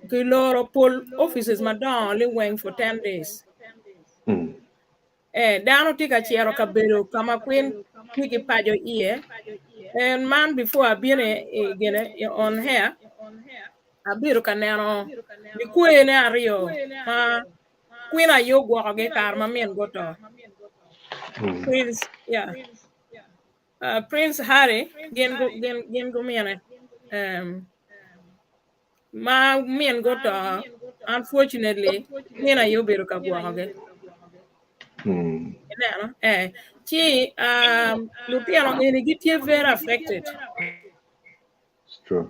kiloro pol offices madongo liweng for 10 days. Eh, dano tye ka cito kabedo ka ma kwin tye ki paco iye. And man before abino i gine i on here, abedo ka neno likwene aryo ma kwin aye ogwokogi i kare ma min guto. Prince, yeah. Prince Harry gin gin gin gumine. Um, ma min guto unfortunately min aye obedo ka gwokogi. Ineno? Eh, ci um, lutino eni gitye very affected. It's true.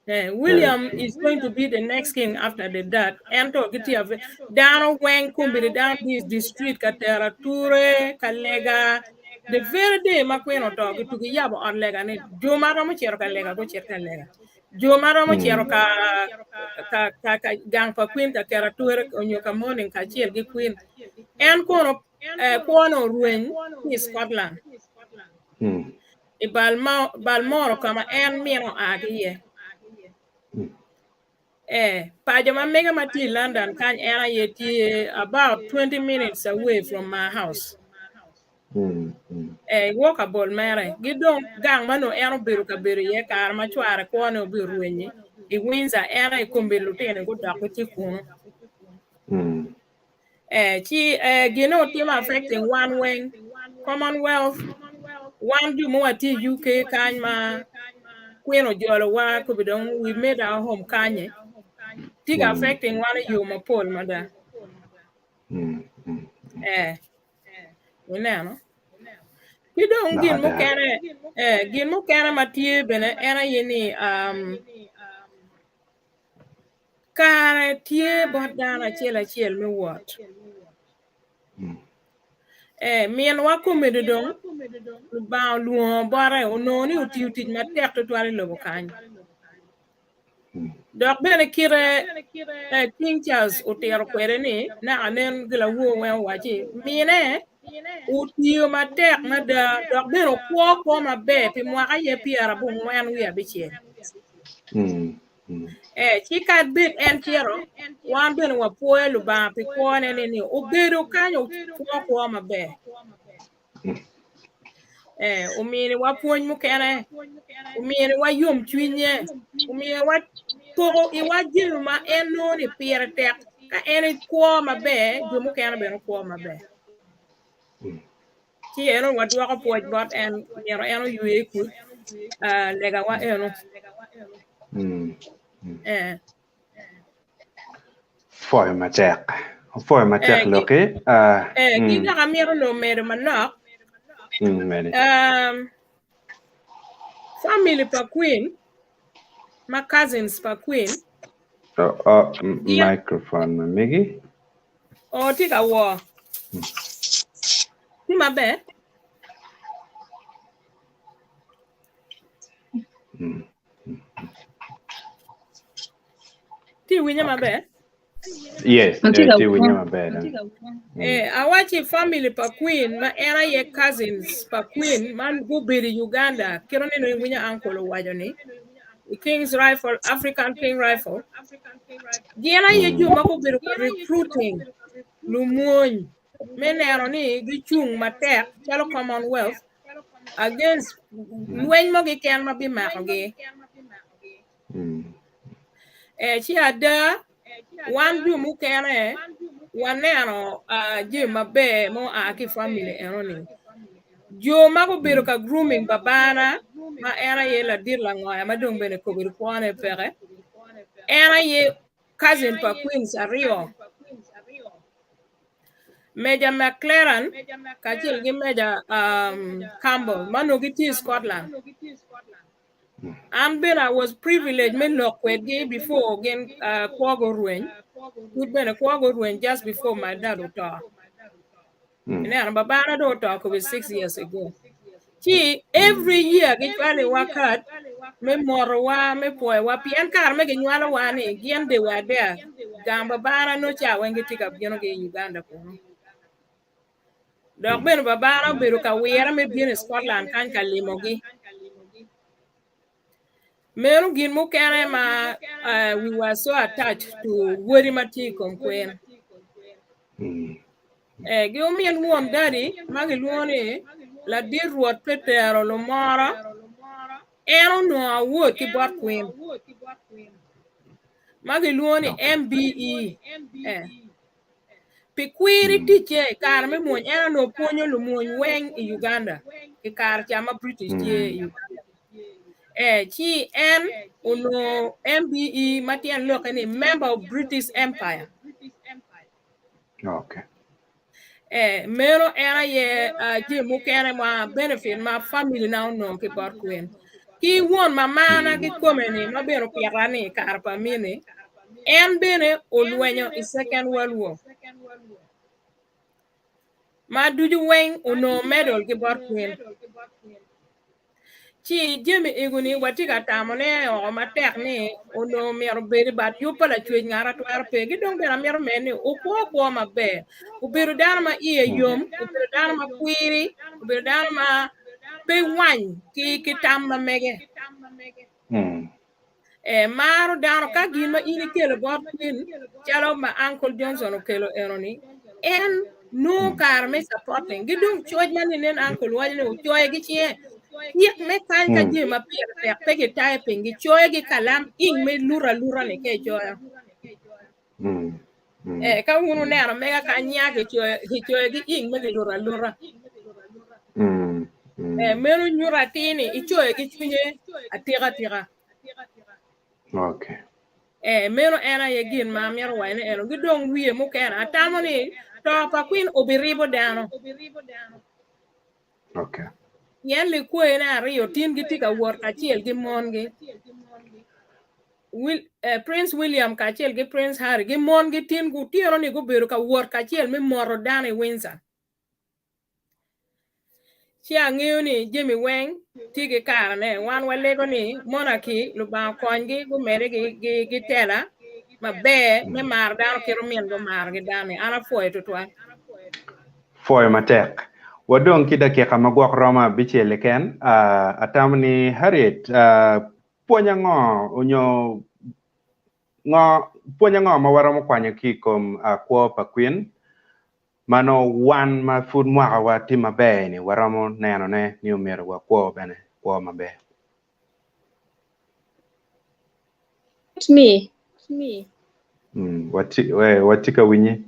Eh, William is going to be the next king after the dad. Ento gitye ave- dano weng kombeddi dano tye i street ka tero ature ka lega. The very day ma kwin oto gitugo yabo ot lega ni jo ma romo cito ka lega gucit ka lega. Jo ma romo cito ka ka ka, ka gang pa kwin ka keto ature onyo ka morning kacel ki kwin. En kono eh, kwone orweny ki i Scotland. I Balmoro ka ma en mine oa ki iye. Eh, paco ma mege ma tye i London kany en aye tye about 20 minutes away from my house. Eh, walkable mere. Gi dong gang ma nongo en obedo ka bedo iye kare ma cware kwone obedo rwenyi i Windsor en aye kombeddi lutino gudok gitye kunu. Eh, ci eh, gin otimo affecting wan weng Commonwealth wan jo ma watye i UK kany ma kwin ojolowa kobi dong we made our home kanye tye ka affecting wan i yo mapol mada. Eh, ineno? Ki dong gin mukene, eh, gin mukene ma tye bene en aye ni um, Kare tye bot dano acel acel me wot. Eh, minwa komedi dong Lubanga olwongo bote onongo ni otiyo tic matek tutwal i lobo kany. Dok bene kite eh, King Charles otito kwede ni naka nen gilawor weng owacci mine otiyo matek mada dok bene okwo kwo maber pi mwaka aye 97. Eh, ci kadi bed en cito, wan bene wapwoyo Lubanga pi kwone ni ni obedo kany okwo kwo maber. Eh, ominiwa pwony mukene, ominiwa yomcwinye, omiyowa poko iwa jami ma en nongo ni pire tek ka en ekwo maber, jo mukene bene okwo maber. Ci eno wadwoko pwoc bot en, myero en oywe i kuc, ah, legawa eno. Eh. Pwoyo matek. Pwoyo matek Eh, ki, loki. Ah, eh, ki mm, dok amito nongo medo manok. mm, medi. Um, family pa Queen, ma cousins pa Queen, Oh, oh, m- gin microphone ma megi. oh, tye ka wor. Tye maber? Mm. Tye winyo Okay. maber? Yes, Atye eh, ka tye winyo winyo. maber. eh. Mm. Eh, awaci family pa Queen ma en aye cousins pa Queen ma gubedo i Uganda kit nino iwinyo uncle owaco ni i King's Rifle, African King Rifle gin aye jo ma gubedo ka recruiting lumwony. me neno ni gicung matek calo Commonwealth against lweny mo keken ma bimakogi. Eh, ci ada wan jo mukene waneno ah, jami maber ma oa ki i family enoni. Jo ma gubedo ka grooming babana ma en aye ladit langoya ma dong bene kobedo kwone peke, en aye cousin pa Queens aryo, Major McLaren kacel ki Major um, Campbell ma onongo gitye i Scotland. An bene I was privileged me lok kwedgi before gin uh, kwogi orweny. Pud bene kwogi orweny just before my dad oto. Ineno, babana dong oto kobe 6 years ago. Ci every year gicwaliwa kad me motowa, me pwoyowa, pien kare me ginywalowa ni gin they were there. Gang babana nongo ca weng gitye ka bino ki i Uganda kunu. Dok bene babana obedo ka wire me bino i Scotland kany ka limogi. Meno gin mukene ma uh, we were so attached to wodi ma tye i kom kwen. Eh, gi omin won dadi ma gilwongo ni ladit Rwot Petero Lumoro, en onongo awod ki bot Queen ma gilwongo ni MBE. Eh. Pi kwiri ticce i kare me mwony, en onongo pwonyo lumwony weng i Uganda i kare ca ma British tye i Uganda. Eh, ci en onongo MBE ma tyen lokke ni Member of British Empire. Okay. Eh, meno en aye uh, jami mukene ma benefit ma family na onongo ki bot Queen. Ki won mamana kikome ni ma bene opita ni i kare pa mini, en bene olwenyo i Second World War. Ma ducu weng onongo medal ki bot Queen. Ci jami ego-ni watye ka tamone oko matek ni onongo myero obed i bat yub pa Lacwec ngat a twero pe. Ki dong bene amito med ni okwo kwo maber, obedo dano ma iye yom, obedo dano ma kwiri, obedo dano ma pe wany ki tam ma mege. Eh, maro dano ka gin ma in ikelo bot in calo ma Uncle Johnson okelo eno-ni, en nongo kare me supporting. Gi dong coc ma ninen Uncle waco ni ocoyo ki cinge, cik me kany ka jami ma pire tek pe ki typing, gicoyo ki kalam ink me luto aluta-ni ka icoyo. Eh, ka wun wuneno mega ka nya kicoyo ki ink ma giluto aluta. Eh, meno nyuto atir ni icoyo ki cwinye atika atika. Okay. Eh, meno en aye gin ma amito waco ni eno. Ki dong wiye mukene, atamo ni to pa Queen obiribo dano. Okay. Pien likwayine aryo tin gitye ka wot kacel ki mongi. Will, eh, Prince William kacel ki Prince Harry gi mongi tin gutyeno ni gubedo ka wot kacel me moto dano i Windsor. Ci angeyo ni jami weng tye ki karene. Wan walego ni monarchy Lubanga okonygi gumede gi, gi, gi tela maber me maro dano kit omin gumaro ki dano-ni. An apwoyo tutwal. Pwoyo matek. Wadong ki dakika ma gwok romo abicel keken. Uh, atamo ni Harriet, uh, pwony ango onyo ngo pwony ango ma waromo kwanyo ki i kom uh, kwo pa Queen ma nongo wan ma pud mwakawa tye maber ni waromo nenone ni omyero wakwo bene kwo maber. Me. Mm, watye, eh, watye ka winyi.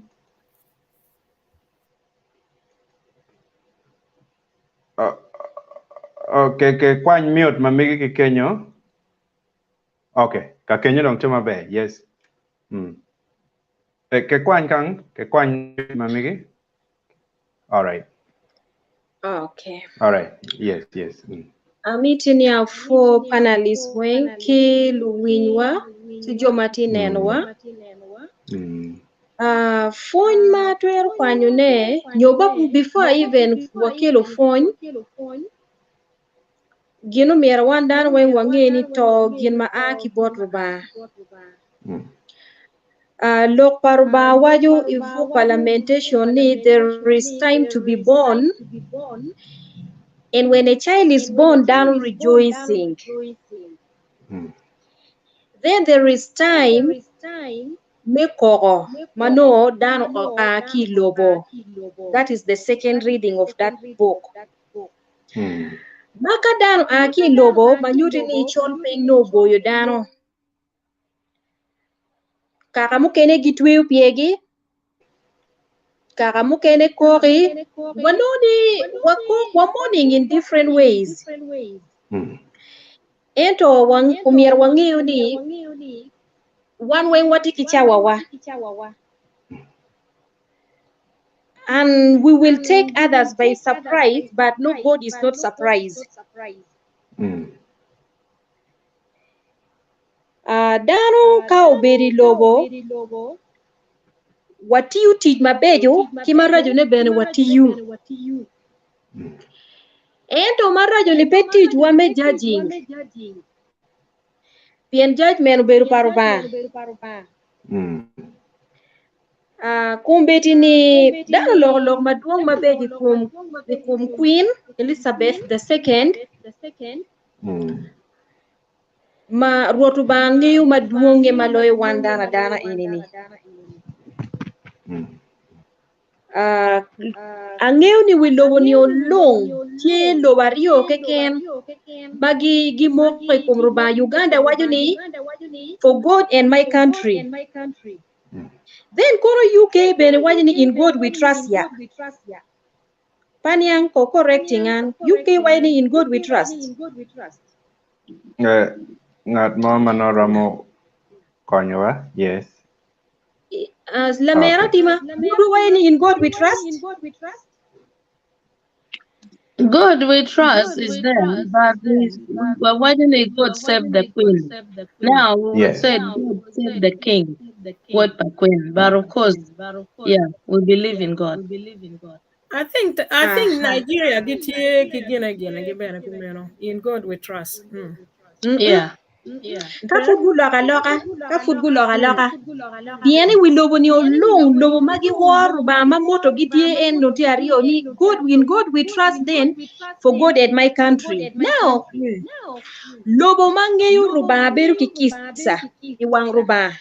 Okay, ke kwany mute ma megi ki kenyo. Okay, ka kenyo dong tye maber. Yes. Mm. Eh, ke kwany kang, ke kwany mute ma megi. All right. Okay. All right. Yes, yes. Mm. Amiti ni apwo panelists weng ki luwinywa ki jo ma tye nenowa. Mm. Uh, pwony ma atwero kwanyone nyo ba before I even wakelo pwony gin omyero wan dano weng wange ni to gin ma a ki bot Rubanga. Mm. Uh, lok pa Rubanga waco i buk pa Lamentation ni there is time to be born and when a child is born dano rejoicing. Mm. Then there is time Me koko ma nongo dano oa ki i lobo. That is the second reading of that book. Ma ka dano a ki i lobo ma nyuto ni col piny nongo oboyo dano. Kaka mukene gitweyo pyegi, kaka mukene koki, wanongo ni wakok, wa mourning in different ways. Ento omyero wangeyo ni wan weng watye ki cawawa. And we will take others by surprise, but nobody is not surprised. Uh, dano ka obedo i lobo, watiyo tic mabeco ki maracone bene watiyo. Ento maraco-ni pe ticwa me judging, pien judgment obedo pa Rubanga. Uh, kombeddi ni dano oloko lok madwong mabeco i kom i kom Queen Elizabeth II ma Rwot Rubanga ngeyo madwonge ma loyo wan dano adana eni-ni. Uh, angeyo ni wi lobo ni olung tye lobo aryo keken ma gimoko i kom Rubanga. Uganda waco ni for God and my country. Then kono UK bene waco ni in God we trust ya. Paniang ko correcting an. UK waco ni in God we trust. Ngat mo ma noromo konyowa? Yes. Lamera tima, Gudu waco ni in God we trust. God we trust is there, but we're watching God save the queen. Now we would say God save the king, what the queen. But of course, yeah, we believe in God. I think Nigeria gitye ki gine gine gibene kumeno. In God we trust. Yeah. Ka pud guloka aloka, ka pud guloka aloka. Pien i wi lobo ni olung, lobo ma giworo Rubanga ma moto gitye en nongo tye aryo ni God, in God we trust then for God and my country. Now, lobo ma ngeyo Rubanga bedo ki kica i wang Rubanga.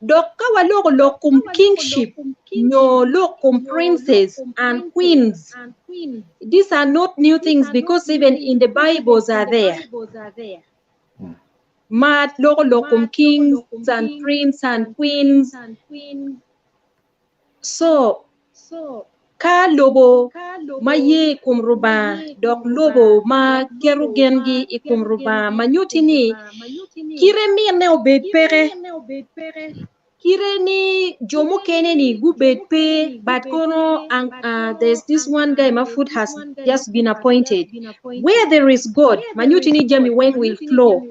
Dok ka waloko lok kom kingship nyo lok kom princes and queens, these are not new things because even in the Bibles are there. Ma loko lok kom kings and prince and queens. So, ka lobo ma ye i kom Rubanga dok lobo ma keto gengi i kom Rubanga ma nyutti ni kite minne obed peke, kite ni jo mukene ni gubed pe, but kono there's this one guy ma pud has just been appointed. Where there is God, ma nyutti ni jami weng will flow.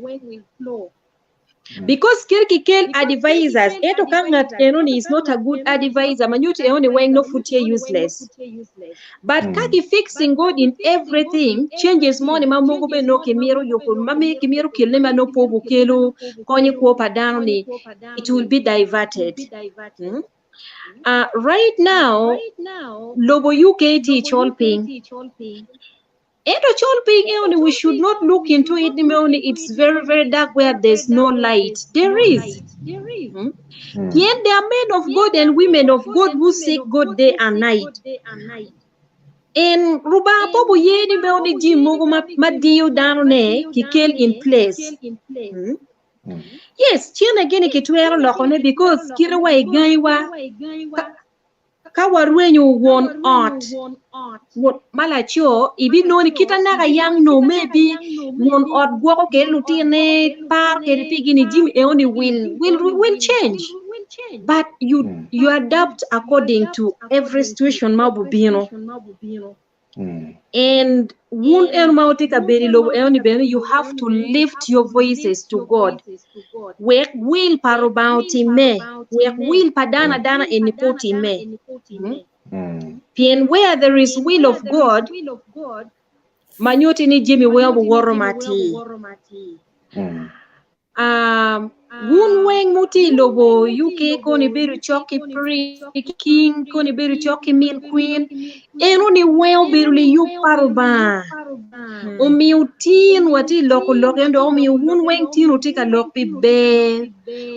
Because kel ki kel advisors, ento ka ngat enoni is not a good advisor, ma nyutti enoni weng no pud tye useless. But ka ki fixing God in everything, changes moni ma mogo bene no kimito yubo, ma kimito kelone ma no pe obukelo konyo i kwo pa dano ni, it will be diverted. Right now, lobo UK tye i col piny. Ento col piny eno we should not look into it ni meno ni it's very very dark where there's no light. There is. Pien there are men of God and women of God who seek God day and night. And Rubanga pe oye ni meno ni jami mogo ma diyo dano ne kikel in place. Yes, cene gini kitwero lokone because kite wa i gangiwa ka warwenyo won ot ma laco, ibinongo ni kit anaka yang no maybe won ot gwoko kede lutine paro kede pigi ni jimi eoni will change, but you adapt according to every situation ma obubino. And wun eno ma wutye ka bedo i lobo enoni bene you have to lift your voices to God. Wek will pa Rubanga otimme, wek will pa dano adana eni pe otimme. Pien where there is will of God, ma nyutti ni jami weng obuwoto matir. Wun weng muti i lobo UK koni bedo cok ki King, koni bedo cok ki min Queen, eno ni weng obedo liyub pa Rubanga. Omiyo tin watye i loko lok eno dok omiyo wun weng tin wutye ka lok pi ber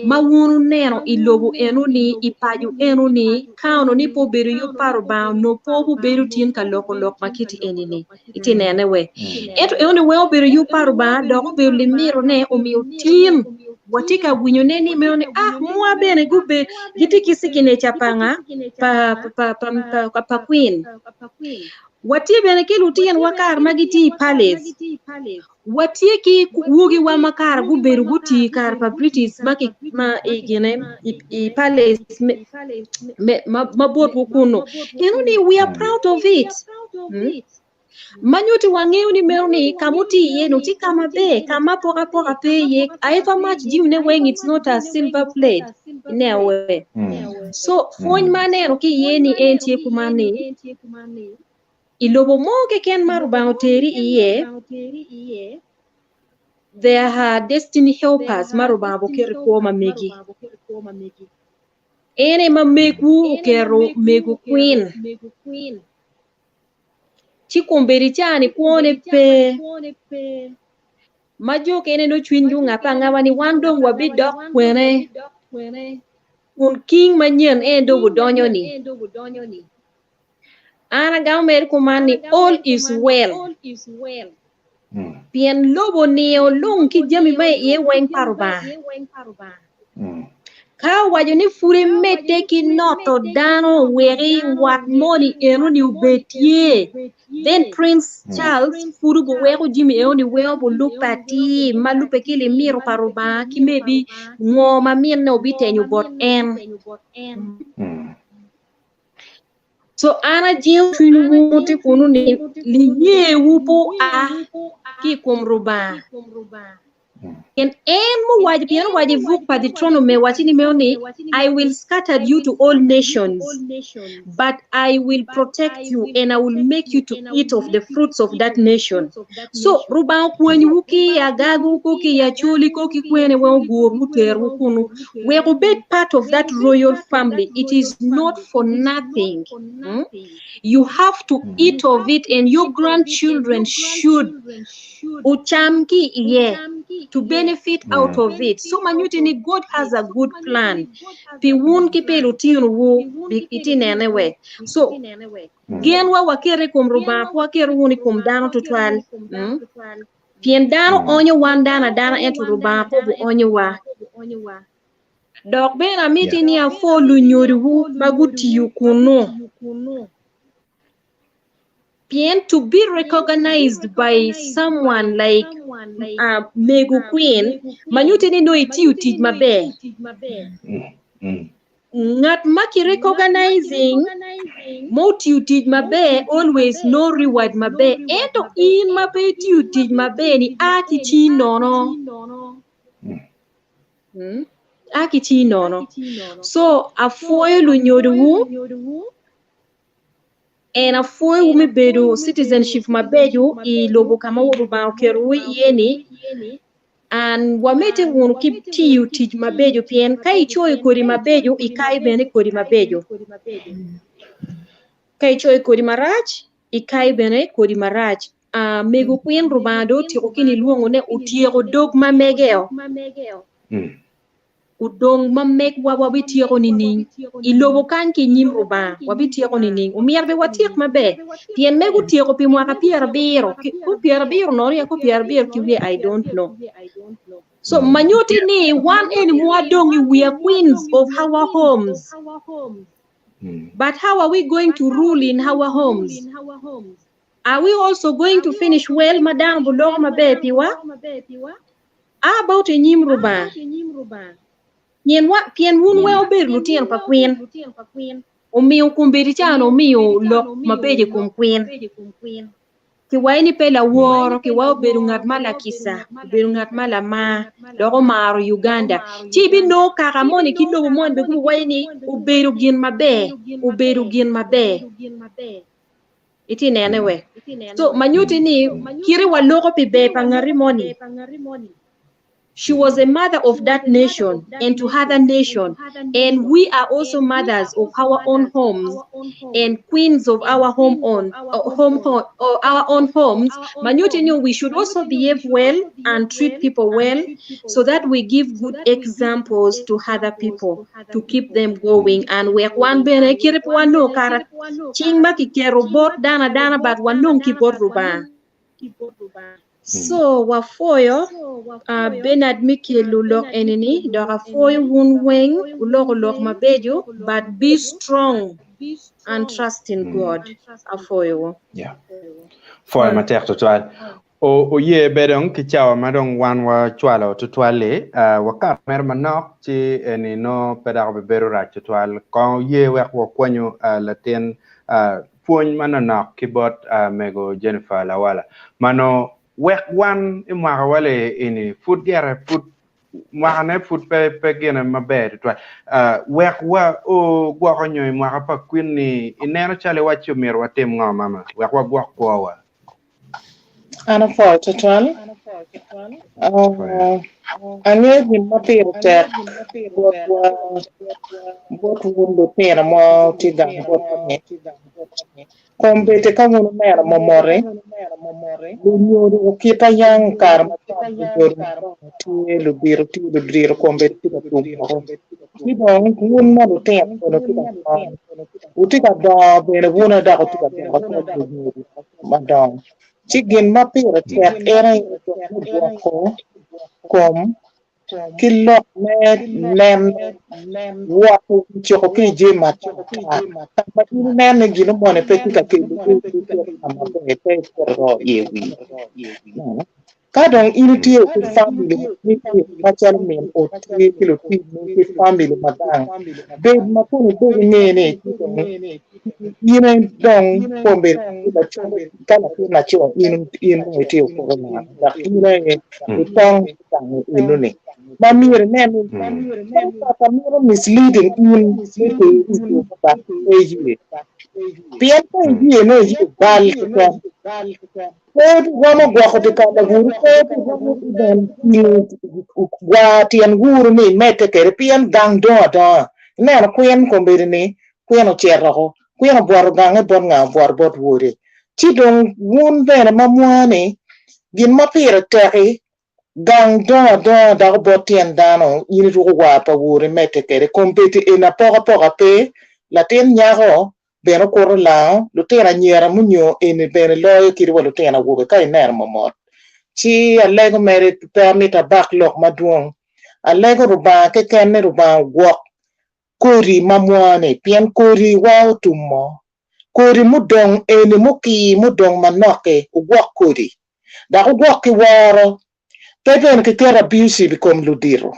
ma wun wuneno i lobo eno ni, i paco eno ni, ka ono ni pe obedo yub pa Rubanga onongo pe wubedo tin ka loko lok ma kiti eni ni. Itye nene we. Ento eno ni weng obedo yub pa Rubanga dok obedo limitone omiyo tin watye ka winyone ni meno ni ah mwa bene gube gitye ki sikineca pa nga pa pa pa pa pa Queen. Watye bene ki lutinwa kare ma gitye i palace. Watye ki wogiwa ma kare gubedo gutii kare pa British ma ki ma i gine i, i palace me, me, ma, ma botwu kunu. Eno ni we are proud of it. Hmm? Ma nyuti wangeyo ni meno ni ka muti iye no tye ka maber, ka ma apokapoka pe iye. However much jimine weng it's not a silver plate. Inewe. So pwony ma aneno ki iye ni en tye kuman ni I lobo mo keken ma Rubanga oteri iye, there are destiny helpers ma Rubanga oketo i kwo ma megi. En aye ma megwu oketo mego kwin. Ci kombeddi ca-ni kwone pe. Ma jo kene nongo cwinygi ongabbe angaba ni wan dong wabidok kwene kun king manyen en dong odonyo-ni. An agamo mere kuman ni all is well pien lobo niyo lung ki jami ma iye weng pa Rubanga. Ka owaco ni pud emedde ki noto dano weki wat moni enoni obed tye, then Prince Charles pud obiweko jami enoni weng obulubbe atir ma lubbe ki limito pa Rubanga ki maybe ngo ma minne obitenyo bot en. So an ajingo cwinywu tye kunu ni liyewu pe oa ki i kom Rubanga. Pien en muwaco, pien owaco i buk pa Deuteronomy waci ni meno ni, I will scatter you to all nations, but I will protect you and I will make you to eat of the fruits of that nation. So Rubanga okwanyowu ki i Agago, ko ki i Acholi, ko ki kwene weng ogurwu oterwu kunu wek wubed part of that royal family. It is not for nothing. Mm? You have to eat of it and your grandchildren should ocam ki iye to benefit out of it. So ma nyutti ni God has a good plan pi wun ki pi lutinowu iti nene we. So genwa waketo i kom Rubanga pe waketo wun i kom dano tutwal. Mm? Pien dano onyo wan dano adana ento Rubanga pe obi-onyowa. Dok bene amiti ni apwo lunyodowu ma gutiyo kunnu. Pien to be recognized by someone like uh, Mego Queen, ma nyutti ni nongo itiyo tic maber. Ngat ma ki recognizing ma otiyo tic maber always no reward maber ento in ma pe itiyo tic maber ni a ki cii nono. A ki cii nono. So apwoyo lunyodowu and apwoyowu me bedo citizenship mabeco i lobo ka ma Rubanga oketowu iye ni and wamedde wunu ki tiyo tic mabeco pien ka icoyo kodi mabeco ikayo bene kodi mabeco ka icoyo kodi marac ikayo bene kodi marac. Uh, mego kwin Rubanga dong otyeko ki nilwongone otyeko dog ma megeo. Odong ma megwa wabityeko nining? I lobo kany ki i nyim Rubanga, wabityeko nining? Omyero be watyek maber, pien mego otyeko pi mwaka pyerabiro, ko pyerabiro nono ya ko pyerabiro ki wiye, I don't know. So ma nyutti ni wan eni mu wadong i we are queens of our homes. But how are we going to rule in our homes? Are we also going to finish well ma dano buloko maber piwa? About i nyim Rubanga, pien wa, pien wun weng wubedo lutino pa kwin, omiyo kombeddi ca onongo wumiyo lok mabeco i kom kwin. Kiwaco ni pe laworo, kiwaco obedo ngat ma lakica, obedo ngat ma lamar, dok omaro Uganda. Ci ibinongo kaka moni ki lobo moni bene gubiwaco ni obedo gin maber, obedo gin maber. Itye nene we. So ma nyutti ni kite waloko pi ber pa ngati moni. She was a mother of that nation and to other nation. And we are also mothers of our own homes and queens of our home on home, home our own homes. Manyuti knew we should also behave well and treat people well so that we give good examples to other people to keep them going. And we wan bene kirip wan no kara ching ma kikero bot dana dana but wan nong ki bot ruba. So wafoyo uh, Bernard Mikel lulok enini dok afoyo wun weng uloko lok mabejo but be strong and trust in God afoyo wo. Yeah. Foyo matek tutwal. O oye bedong ki cawa ma dong wan wacwalo tutwal-li, uh, wakato mere manok ci eni no pe dok obibedo rac tutwal. Kong oye wek wakwanyo uh, latin uh, pwony manonok ki bot uh, mego Jennifer Lawala. Mano wek wan i mwaka wale eni pud gere pud mwaka ne pud pe pe gine maber tutwal. Uh, wek wa o gwoko nyo i mwaka pa Queen ni ineno calo iwacci omyero watim ngo mama wek wagwok kwowa. An apwoyo tutwal. Uh, angeyo gin ma pire tek botwa bot wun lutino ma tye gang botwa ni kombeddi ka wun wuneno momoti lunyodo kita yang kare macon lunyodo madongo tye ludito tye ludito kombeddi tye ka tum woko ci dong wun ma lutino bene wutye ka dongo wutye ka dongo bene wun aye dok wutye ka dongo calo lunyodo madongo. Ci gin ma pire tek en aye lok me gwoko kom ki lok me neno woto coko ki i jami matar tar. Ka ma in ineno ni gin moni pe tye ka kelo ur ka maber pe icito iye wii. Ka dong in itye ki famili macalo min ot tye ki lutinni ki famili ma gang, bed ma kun ibedo inge ni in aye dong kombeddi ka latin laco in in dong itye okoko laro dok in aye itong gang enoni ma myero inen ni pe kaka mito misleading in me teri i yo me bal pe iye pien ka iye nongo iye bal keken. Pe romo gwoko dyekal lawuru, pe romo bene tingo gwar tyen wuru ni imedde kwede, pien gang dong adonga. Ineno kwin kombeddi ni, kwin ocito oko, kwin obwoto gange bot nga? Obwoto bot wode. Ci dong wun bene ma mwa-ni, gin ma pire tek-ki, gang dong adonga dok obot tyen dano, in iruko war pa wuru imedde kwede. Kombeddi eni apokapoka pe, latin nyako bene okuto lango, lutino anyira munyo eni bene loyo kadi wa lutino awobe ka ineno momot. Ci alego mere pe amito abak lok madwong, alego Rubanga keken ni Rubanga ogwok kodi ma mwa-ni pien kodi wa otumo, kodi mudong eni mukir mudong manok-ki ogwok kodi dok ogwok ki woro Pe bene kiketo abusive i kom ludito.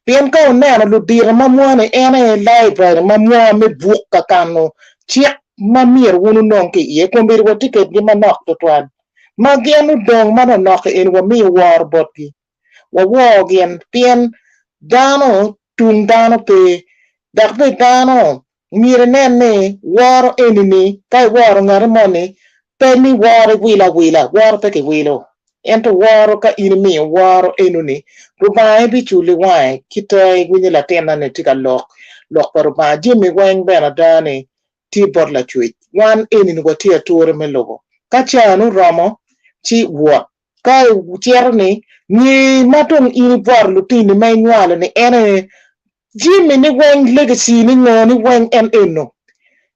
Pien ka wuneno ludito ma mwa-ni en aye library ma mwa me buk ka kano cik ma myero wun wunong ki iye. Kombeddi watye kedgi manok twatwal. Ma gin odong manonok-ki eni wamiyo woro botgi. Wawor gin pien dano tung dano pe dok bene dano Myero inen ni woro eni-ni, ka iworo ngati moni, pe ni woro iwilo awila, woro pe kiwilo, ento woro ka in imiyo woro eno-ni, Rubanga aye biculi wange kite iwinyo latinna-ni tye ka lok, lok pa Rubanga. Jami weng bene ada ni tye bot Lacwec. Wan eni-ni watye ature me lobo. Ka caa-ni oromo, ci wot. Ka icito ni, nge ma dong in ibwoto lutini ma inywalo ni en aye jami ni weng legacy ni ngo ni weng en eno.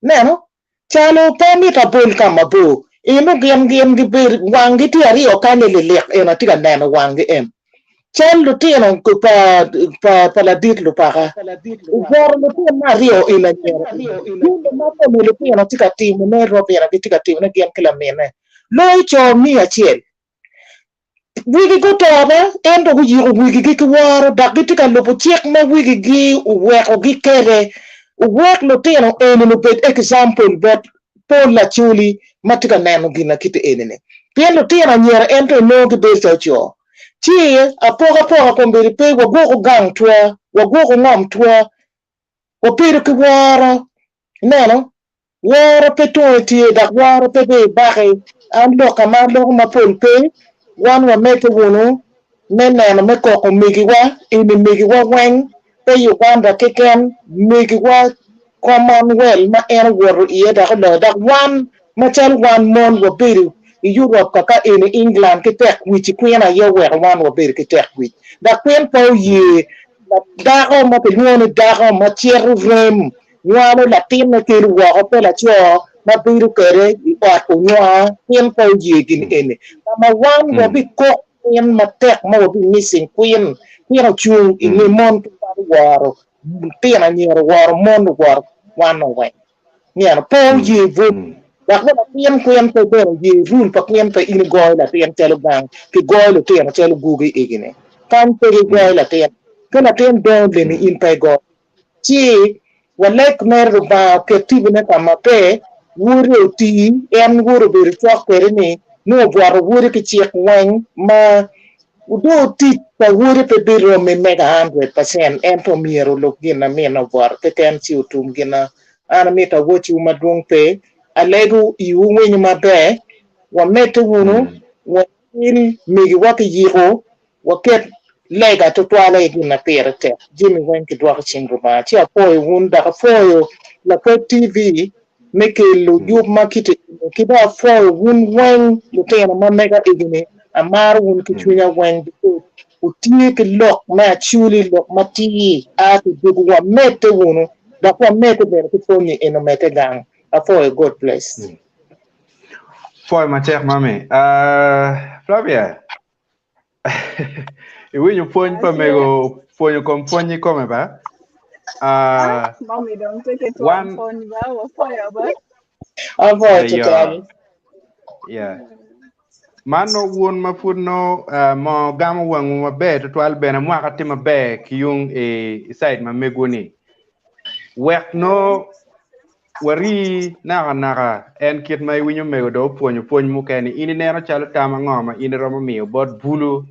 Neno? Calo pe amito abol ka mabor. Eno gin gin gibedo wang gi tye aryo kany lilik eno atye ka neno wang gi en. Cal lutino pa pa pa ladit lupaka. Obwoto lutino me aryo eno anyira eno. Jami ma kome lutino tye ka timo ne Robina gitye ka timo ne gin ki lamine. Loyo co miya acel. Wigi guto ba, ento guyiko wigigi ki woro, dok gitye ka lubo cik ma wigigi owekogi kwede. Wuwek lutino eni obed example bot pol Acholi ma tye ka neno gin ma kite eni-ni. Pien lutino anyira ento inongo gibedo calo co. Ci apokapoka kombeddi pe, wagwoko gang twa, wagwoko ngom twa, wabedo ki woro. Ineno? Woro pe tunge tye dok woro pe be ibaki. An lok ka ma aloko mapol pe, wan wamedde wunu. me neno me koko megiwa eni megiwa weng pe Uganda keken megiwa Commonwealth ma en owoto iye dok oloyo dok wan macalo wan mon wabedo i Europe kaka eni England ki tek wic i kwin aye oweko wan wabedo ki tek wic dok kwin pe oye dako ma kilwongo ni dako ma cito rem nywalo latinne kelo woko pe laco ma bedo kwede i ot onywar kwin pe oye gin eni ka ma wan wabikok kwin matek ma wabi missing kwin kwin ocung inge mon ki wan woro lutino anyira oworo mon oworo wan weng myero pe oye bwot dok bene latin kwin pe bene oye rule pa kwin pe in igoyo latin calo gang ki goyo lutino calo gugi egini kany pe gigoyo latin ka latin dongo lemi in pe igoyo ci walek mere Lubanga oket tipone ka maber wode oti en wode obedo cok kwede ni nongo obwoto wode ki cik weng ma Odoo tic pa wode pe biromi mega 100% ento myero olub gin na minne obwoto keken ci otum gin na an amito awocciwu madwong pe. Alego iwu winyo maber, wamedde wunu, wawil megiwa ki yiko, waket lega tutwal aye gin ma pire tek, jami weng kidwoko i cing Rubanga. Ci apwoyo wun dok apwoyo Lakwed TV me kelo yub ma kite eni ki dong apwoyo wun weng lutino ma mega egini amaro wun ki cwinya weng because wutye ki lok me acholi lok matir a ki dogwu wamedde wunu dok wamedde bene ki pwonyi eni omedde gang apwoyo God bless. Pwoyo matek mami. Flavia. Iwinyo pwony pa mego pwonyo kom pwony i kome ba? Ah, mami dong pe ki twon pwony ba, wapwoyo ba. Apwoyo tutwal. Yeah. Man no wun ma pud no uh, mo gamo wangwu maber tutwal bene mwaka tye maber ki yung i, i side ma megwu ni. Wek no Warii nakanaka en kit ma iwinyo mego dong opwonyo pwony mukene in ineno calo tam ango ma in iromo miyo bot bulu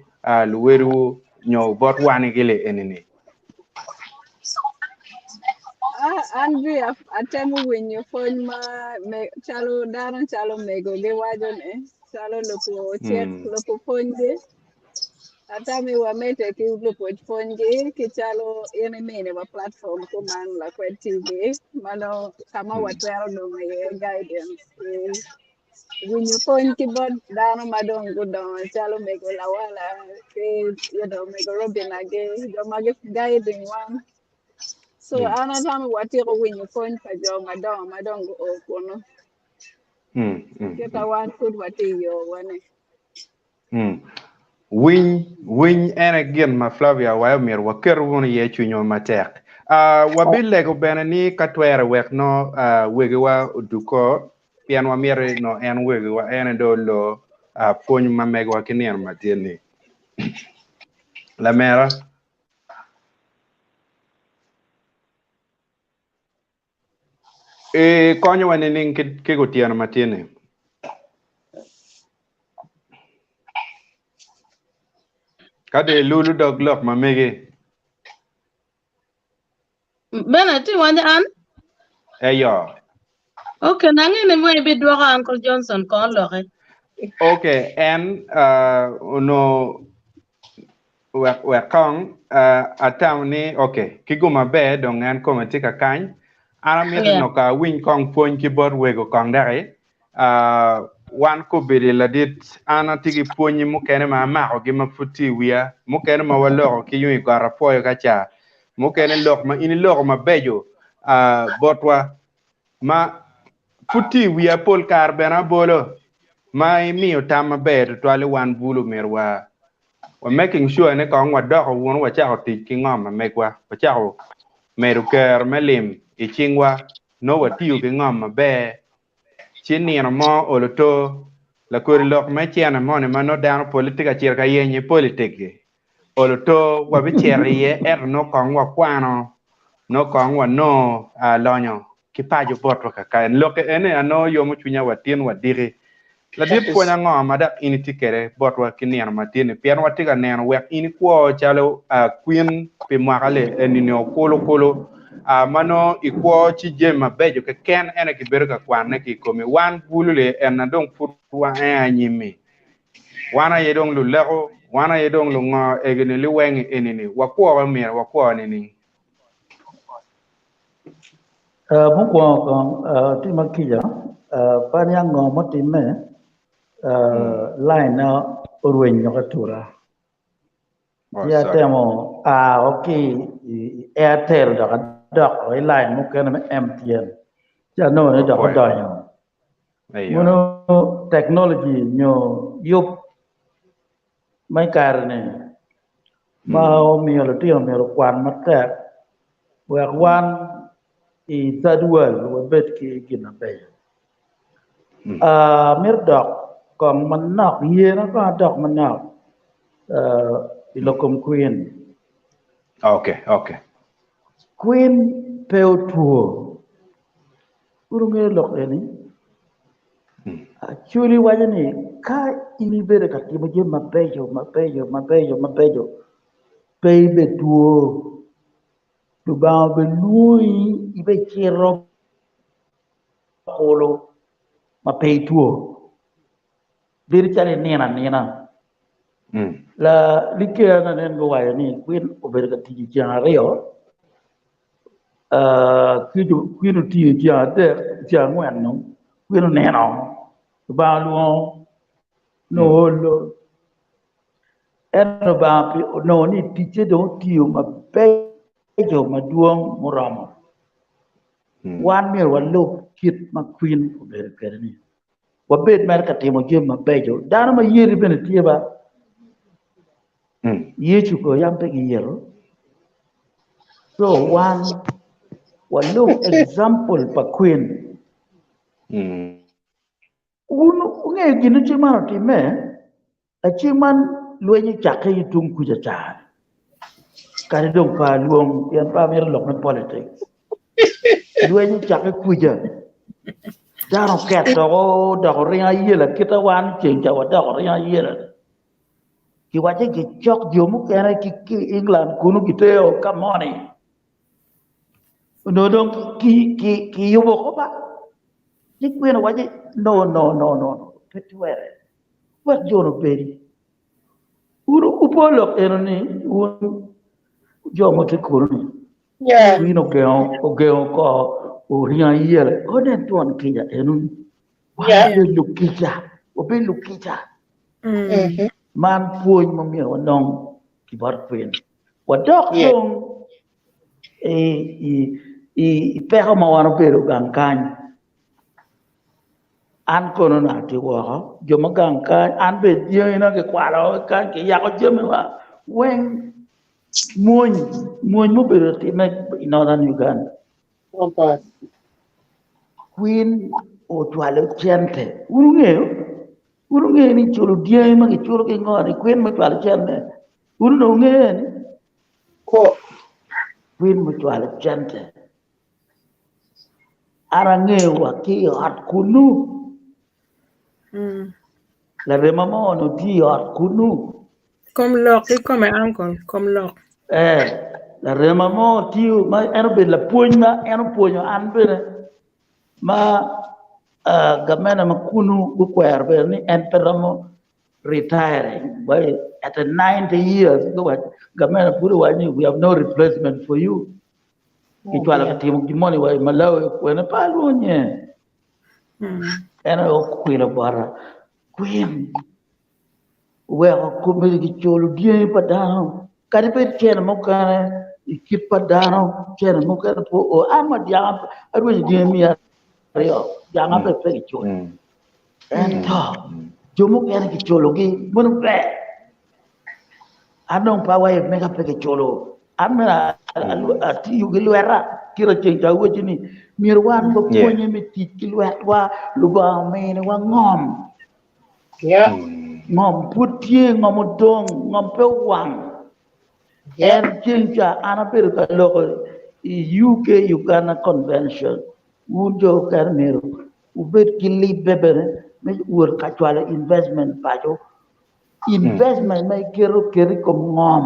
luwedwu nyo bot wanigi li eni-ni? An bi atemo winyo pwony ma calo dano calo mego giwaco ni calo lubo cik lubo pwonygi. Atami wamedde ki lubo pwonygi ki calo in iminiwa platform kuman Lakwed TV mano ka ma watwero nongo iye guidance ki winyo pwony ki bot dano ma dong gudongo calo mego Lawala ki you know, mego Robin agi jo ma gi guiding wan. So an atamo watyeko winyo pwony pa jo madongo ma dong guo kunu. Kita wan pud watye i yo wane. Winy, winy en aye gin ma Flavia owaco myero waketo wunu iye cwinywa matek. Uh, wabilego bene ni ka twere wek no uh, wegiwa oduko pien wamito no en wegiwa en aye dong olo uh, pwony ma megowa ki nino matin-ni. Lamera. E konyowa nining ki, ki kutyeno matin-ni? Ka dong ilulu dog lok ma megi. Bene ti wanya an? Eyo. Okay, nange ni mo ibidwoko Uncle Johnson kon loke. Okay, en uh, ono wek wek kong uh, atamo ni okay, ki gum maber dong en kome tye ka kany. An amito Yeah. nongo ka awiny kong pwony ki bot wego kong daki. Uh, wan kobedo ladit an atye ki pwonyi mukene ma amakogi ma pud tye i wiya, mukene ma waloko ki yung i got apwoyo ka ca, mukene lok ma in iloko mabeco uh, botwa ma pud tye i wiya pol kare bene abolo ma imiyo tam maber tutwal ni wan bulu myero wa wa making sure ni kong wadoko wunu wacako tic ki ngom ma megwa wacako medo kero me lim i cingwa nongo watiyo ki ngom maber ci nino mo olo to lakodi lok me cene moni ma nongo dano pole tye ka cito ka yenyo i politik-ki olo to wabicito iye ento nongo kong wakwano nongo kong wanongo lonyo ki paco botwa kakany. Lok eni anongo yomo cwinya wa tin wa diki. Ladit pwony ango ma dok in itye kwede botwa ki nino matin-ni? Pien watye ka neno wek in ikwo calo kwin pi mwaka le eni-ni okulu kulu ma nongo ikwo ci jami mabeco keken ene kibedo ka kwanne ki i komi. Wan bulu-li en na dong pud wa en anyim-mi. Wan aye dong luleko. Wan aye dong lungo egini liweng enini wakwo myero wakwo nining? Uh, mukwongo kong uh, tima kica uh, pe aniang ngo mutimme uh, line na orweny lok atura Oh, ci sorry. atemo ao ki i i Airtel dok adoko i line mukene me MTN ci anongo ni dok Opwoyo. odonyo Eyo. Mono technology nyo yub ma i kare-ni ma omiyo lutino myero okwan matek wek wan i third world wabed ki gin mabeco. Amito dok kong manok, yena kong adok manok i lok kom Queen. Okay, okay. Queen pe otwo. Wun wungeyo lok eni? Acholi waco ni ka in ibedo ka timo jami mabeco, mabeco, mabeco, mabeco, pe ibetwo. Lubanga obelwongi ibecito kulu ma pe itwo. Bedo calo inino anina. Likena nen guwaco ni Queen obedo ka tic i ceng aryo. Kwin otiyo ceng adek, ceng angwen dong, kwin onino, Lubanga olwongo, nongo oolo. Ento Lubanga onongo ni ticce dong otiyo mabeco madwong muromo. Wan myero walub kit ma kwin obedo kwede-ni. Wabed mere ka timo jami mabeco. Dano ma yeti bene tye ba. Yecu kono yam pe giyeto. So wan walub example pa Queen. Wun wungeyo gin ma ceng man otimme? Laceng man lweny ocakke ki tung kuca ca-ni. Kadi dong pe alwong pien pe amito lok me politics. Lweny ocakke kuca. Dano oket dok odoko ringo ayela kita wan ceng ca wadoko ringo ayela. Kiwacce gicok jo mukene ki i England kunu gitero ka moni. Onongo dong kiyubo ko ba? Ci kwin owacci no no no no pe twere. Wek jo-nu obedi. Wun wupo lok eno ni wun jo ma wutye kunu-ni, Kwin ogengo oko oringo ayela. O nen twon kica eno-ni! Wan wabed lukica, wabed lukica. Man pwony ma myero wanong ki bot Kwin. Wadok dong i peko ma wan obedo gang kany. An kono onongo atye woko, jo ma gang kany, an bene dyangina kikwalo kany kiyako jamiwa weng, mwony, mwony mubedo ka timme i Northern Uganda. Kwin ocwalo cente, wun wungeyo? Wun wungeyo ni culo dyangi ma kiculo ki ngo-ni kwin mucwalo cente? Wun onongo wungeyo ni? Kwin mucwalo cente. An angeyo wa ki i ot kunnu. Larema mo onongo tye i ot kunnu. Kom lok kikome uncle, kom lok. Ee, larema mo tye ma en obedo lapwony ma en opwonyo an bene ma gamente ma kunnu gukwero bene ni en pe romo retiring at 90 years gamente pud owaco ni we have no replacement for you. Kicwalo ka timo gin moni wa i Malawi kwene pe alwongo nyinge. En aye okwilo bota kwin oweko kome kiculo dyangi pa dano kadi bed cene mukene i kit pa dano cene mukene pe oo an ma dyanga arwenyo dyangi miya aryo dyanga bene pe kiculo ento jo mukene kiculogi meno ber. An dong pe aweyo mega pe kiculo. An mere atiyo ki lweta. Kit aceng ca awacci ni myero wan wapwonye me tic ki lwetwa. Lubanga ominiwa ngom. Ngom pud tye, ngom odong, ngom pe owang. En ceng ca an abedo ka loko i UK Uganda Convention. Wun jo okene myero wubed ki libbe bene me wot ka cwalo investment paco. Investment ma iketo ket i kom ngom.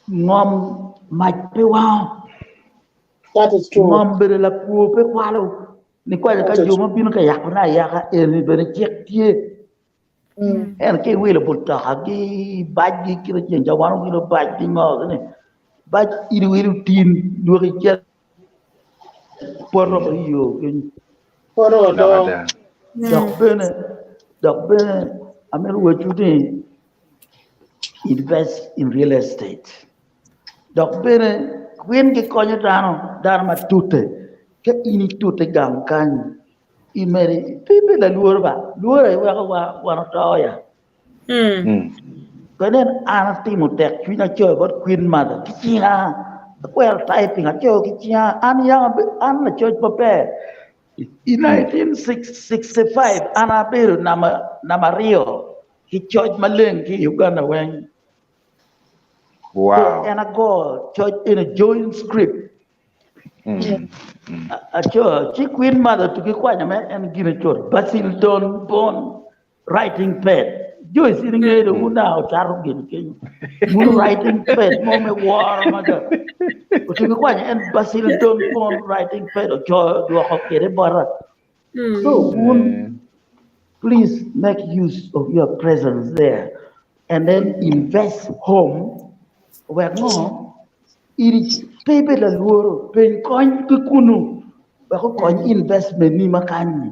Ngom mac pe wango. That is true. Ngom bedo lakwo pe kwalo. Nikwayo ka jo ma bino ka yakone ayaka eni bene cik tye. Ento ka iwilo mutokagi, bacgi kite ceng ca wan wawilo bacgi ngo gini, bac in iwilo tin dwoki cen poto woko i yo kenyo. Poto Lok odo. ada. Dok bene, dok bene amito wacwu ni invest in real estate. Dok bene kwin gikonyo dano, dano ma tute. Ka in itute gang kany, imedo pe ibedo lalworo ba, lworo aye weko wa wan oto ya. Ka inen an atimo tek cwiny acoyo bot Queen Mother ki cinga, akwero typing acoyo ki cinga, an yam an lacoc maber. I 1965 an abedo namba aryo ki coc maleng ki i Uganda weng. So Wow. en ago coc eni join script. Aco ci Queen Mother tuki kwanyo me en gine cut Basildon Bond writing pad. Joyce in ingeyo dong wun aa ocato gin kenyo. Wun writing pad mo me woro mada. Otuki kwanyo en Basildon Bond writing pad ocoyo dwoko kwede bota. So wun please make use of your presence there and then invest home wek ngo in pe ibed lalworo peny kony ki kunu wek okony investment ni ma kany-ni.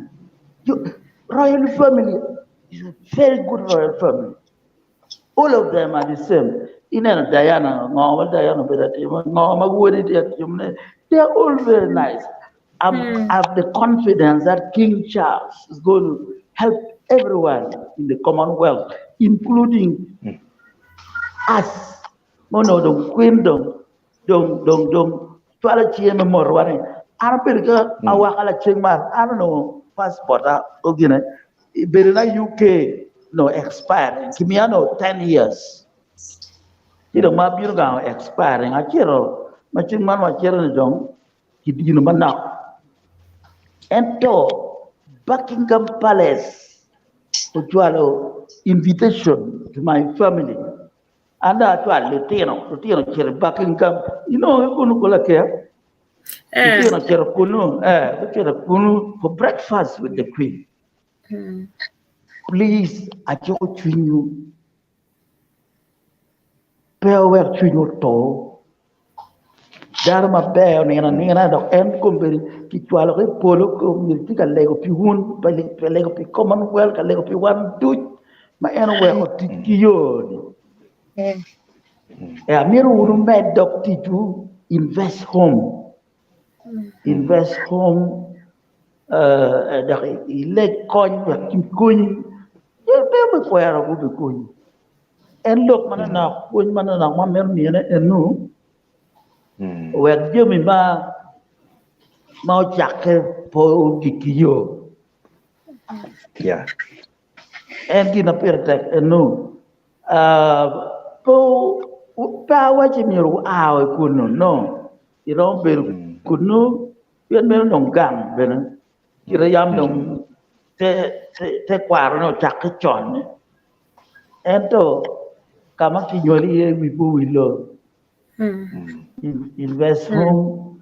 Royal family is a very good royal family. All of them are the same. Ineno Diana ngo ma Diana obedo atimo ngo ma wode tye atimone they are all very nice. I'm, I have the confidence that King Charles is going to help everyone in the Commonwealth, including us. Ma onongo dong kwin dong dong dong dong cwalo cinge me motowa ni an abedo ki awaka laceng man an onongo passport a ogine bedo na UK no expiring kimiya no 10 years ci dong ma abino gang expiring acito ma ceng man wacito ni dong kidino manok. Ento Buckingham Palace ocwalo invitation to my family. An dong acwalo lutino, lutino ocito i Buckingham. Inongo ki kunu kula ke? Eh. Lutino ocito kunu, eh, gucito kunu for breakfast with the Queen. Please, acuko cwinywu. Pe wuwek cwinywu otur. Dano maber onino anina dok en kombeddi kicwalo ki i polo myero tye ka lego pi wun, ka lego pi Commonwealth, ka lego pi wan duc ma en oweko tic ki yo-ni. Amito wun wumed dog ticwu, invest home, invest home. Dok ileg kony wek gikonyi. Pe obikwero gubikonyi. En lok manonok, pwony manonok ma amito miyone eno, wek jami ma ocakke pe ogik ki yo. En gin ma pire tek eno. Pe awacci myero wua i kunu, no. Iromo bedo kunu Pien meno dong gang bene, kite yam dong tekwarone ocakke con-ni, ento ka ma kinywali iye wi pe owilo. Invest home,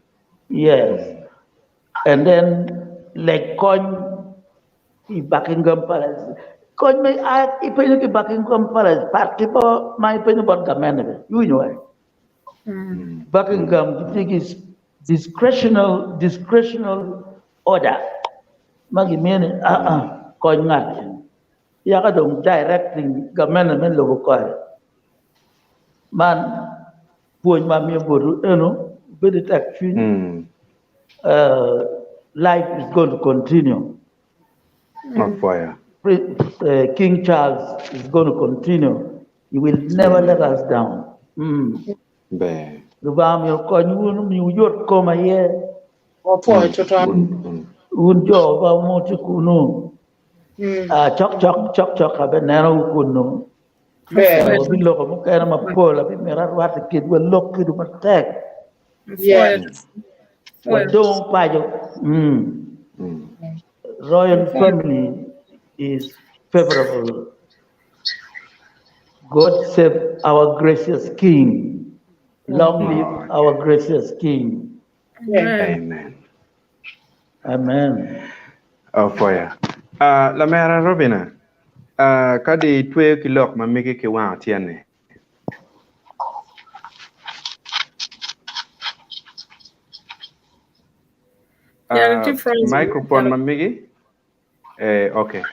yes, and then leg kony i Buckingham Palace. Kony ma ipenyo ki i Buckingham Palace pat ki ma ipenyo bot gamente bene, iwinyo wai? Buckingham gitye ki discretional discretional order ma gimiyo ni aa kony ngat eni yaka dong directing gamente me lobo kore man pwony ma amiyo botwu eno wubed ki tek cwiny life is going to continue King Charles is going to continue he will never let us down. Ber. Lubanga myero okony wun omi wuyot kom aye. Wapwoyo tutwal. Wun jo ma wutye kunnu, cokcok cokcok abenenowu kunnu. Ber. Wabiloko mukene mapol, abimito arwatte kedwu alok kedwu matek. Yes. Wadong paco. Royal family is favorable. God save our gracious king. Long live our gracious king. Amen. Amen. Opwoya. Uh, lamera Robina. Uh, ka di itweyo ki lok ma megi ki wang otyene. Yeah, Uh, tye frozen. microphone ma megi? Eh, okay.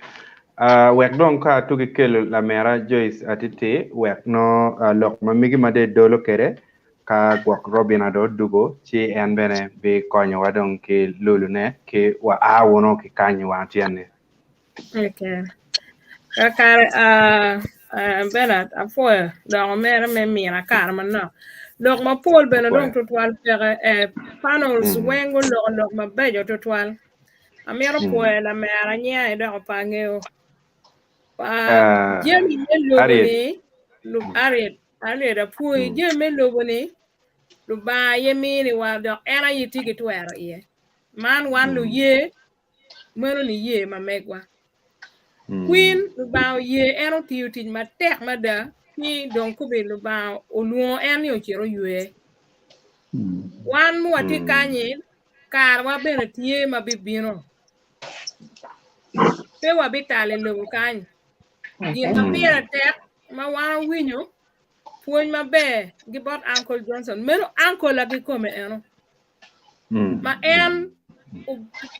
Uh, wek dong ka atugi kelo lamera Joyce Atiti, wek no uh, lok ma megi ma de dolo kede ka gwok Robin ado dugo ci en bene bi konyowa dong ki lulune ki wa a wono ki kanyi wang tyene. Okay. Kakare, uh, uh, Bernard, apwoyo doko mere me mina kare manok. Lok mapol bene dong tutwal peke, eh, panels Mm. weng guloko lok mabeco tutwal. Amito Mm. pwoyo lamera nyinga doko pe angeyo. Uh, Uh, jami me lobo Harriet. ni, lu- Harriet, Harriet apwoyi, Mm. jami me lobo ni, Lubanga aye miniwa dok en aye tye ki twero iye. Man wan Mm. luye, meno niye ma megwa. Mm. Queen, Lubanga oye en otiyo tic matek mada ci dong kubi Lubanga olwongo en ni ocit oywe. Wan mu watye Mm. kanyi karewa bene tye ma bibino. Pe wabitalo i lobo kany. Gin ma Mm. pire tek ma wan owinyo pwony maber gi bot Uncle Johnson. Meno uncle la kikome eno. Mm. Ma en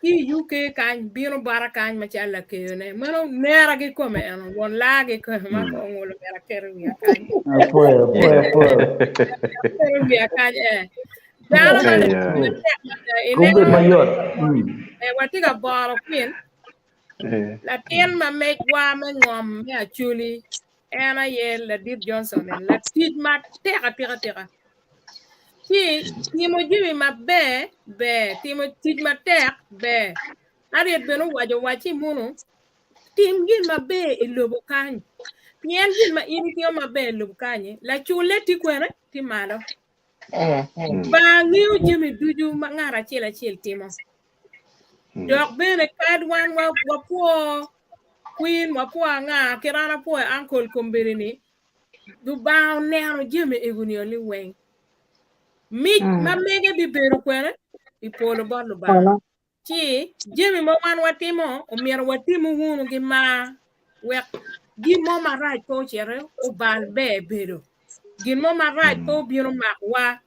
ki i UK kany bino bota kany macalo lakeyone. Meno nera kikome eno, won laa kikome ma Mm. ongolo myero aket i wiya kany. Apwoyo, apwoyo, apwoyo. Aketo i wiya kany eh. Dano ma Eh, yeah. matek mada Kom bed ineno mayot. Mm. eh, watye ka boro kwin Eh. latin ma megwa me ngom me Acholi en aye ladit Johnson en latic matek atika tika. Ci timo jami maber ber, timo tic matek ber. Harriet bene owaco wacci munu tim gin maber i lobo kany. Pien gin ma in itimo maber i lobo kany, laculle tye kwene tye malo. Mm. Lubanga ngeyo jami ducu ma ngat acel acel timo. Mm. Dok bene kad wan wa- wapwo Queen, wapwo anga, kit an apwoyo uncle kombeddi ni, Lubanga oneno jami egoni liweng. Mic ma mege bibedo kwene i polo bot Lubanga. Ci jami ma wan watimo omyero watimu wunu gi mar wek gin mo marac pe ocito obal ber bedo. Gin mo marac pe obino makwa.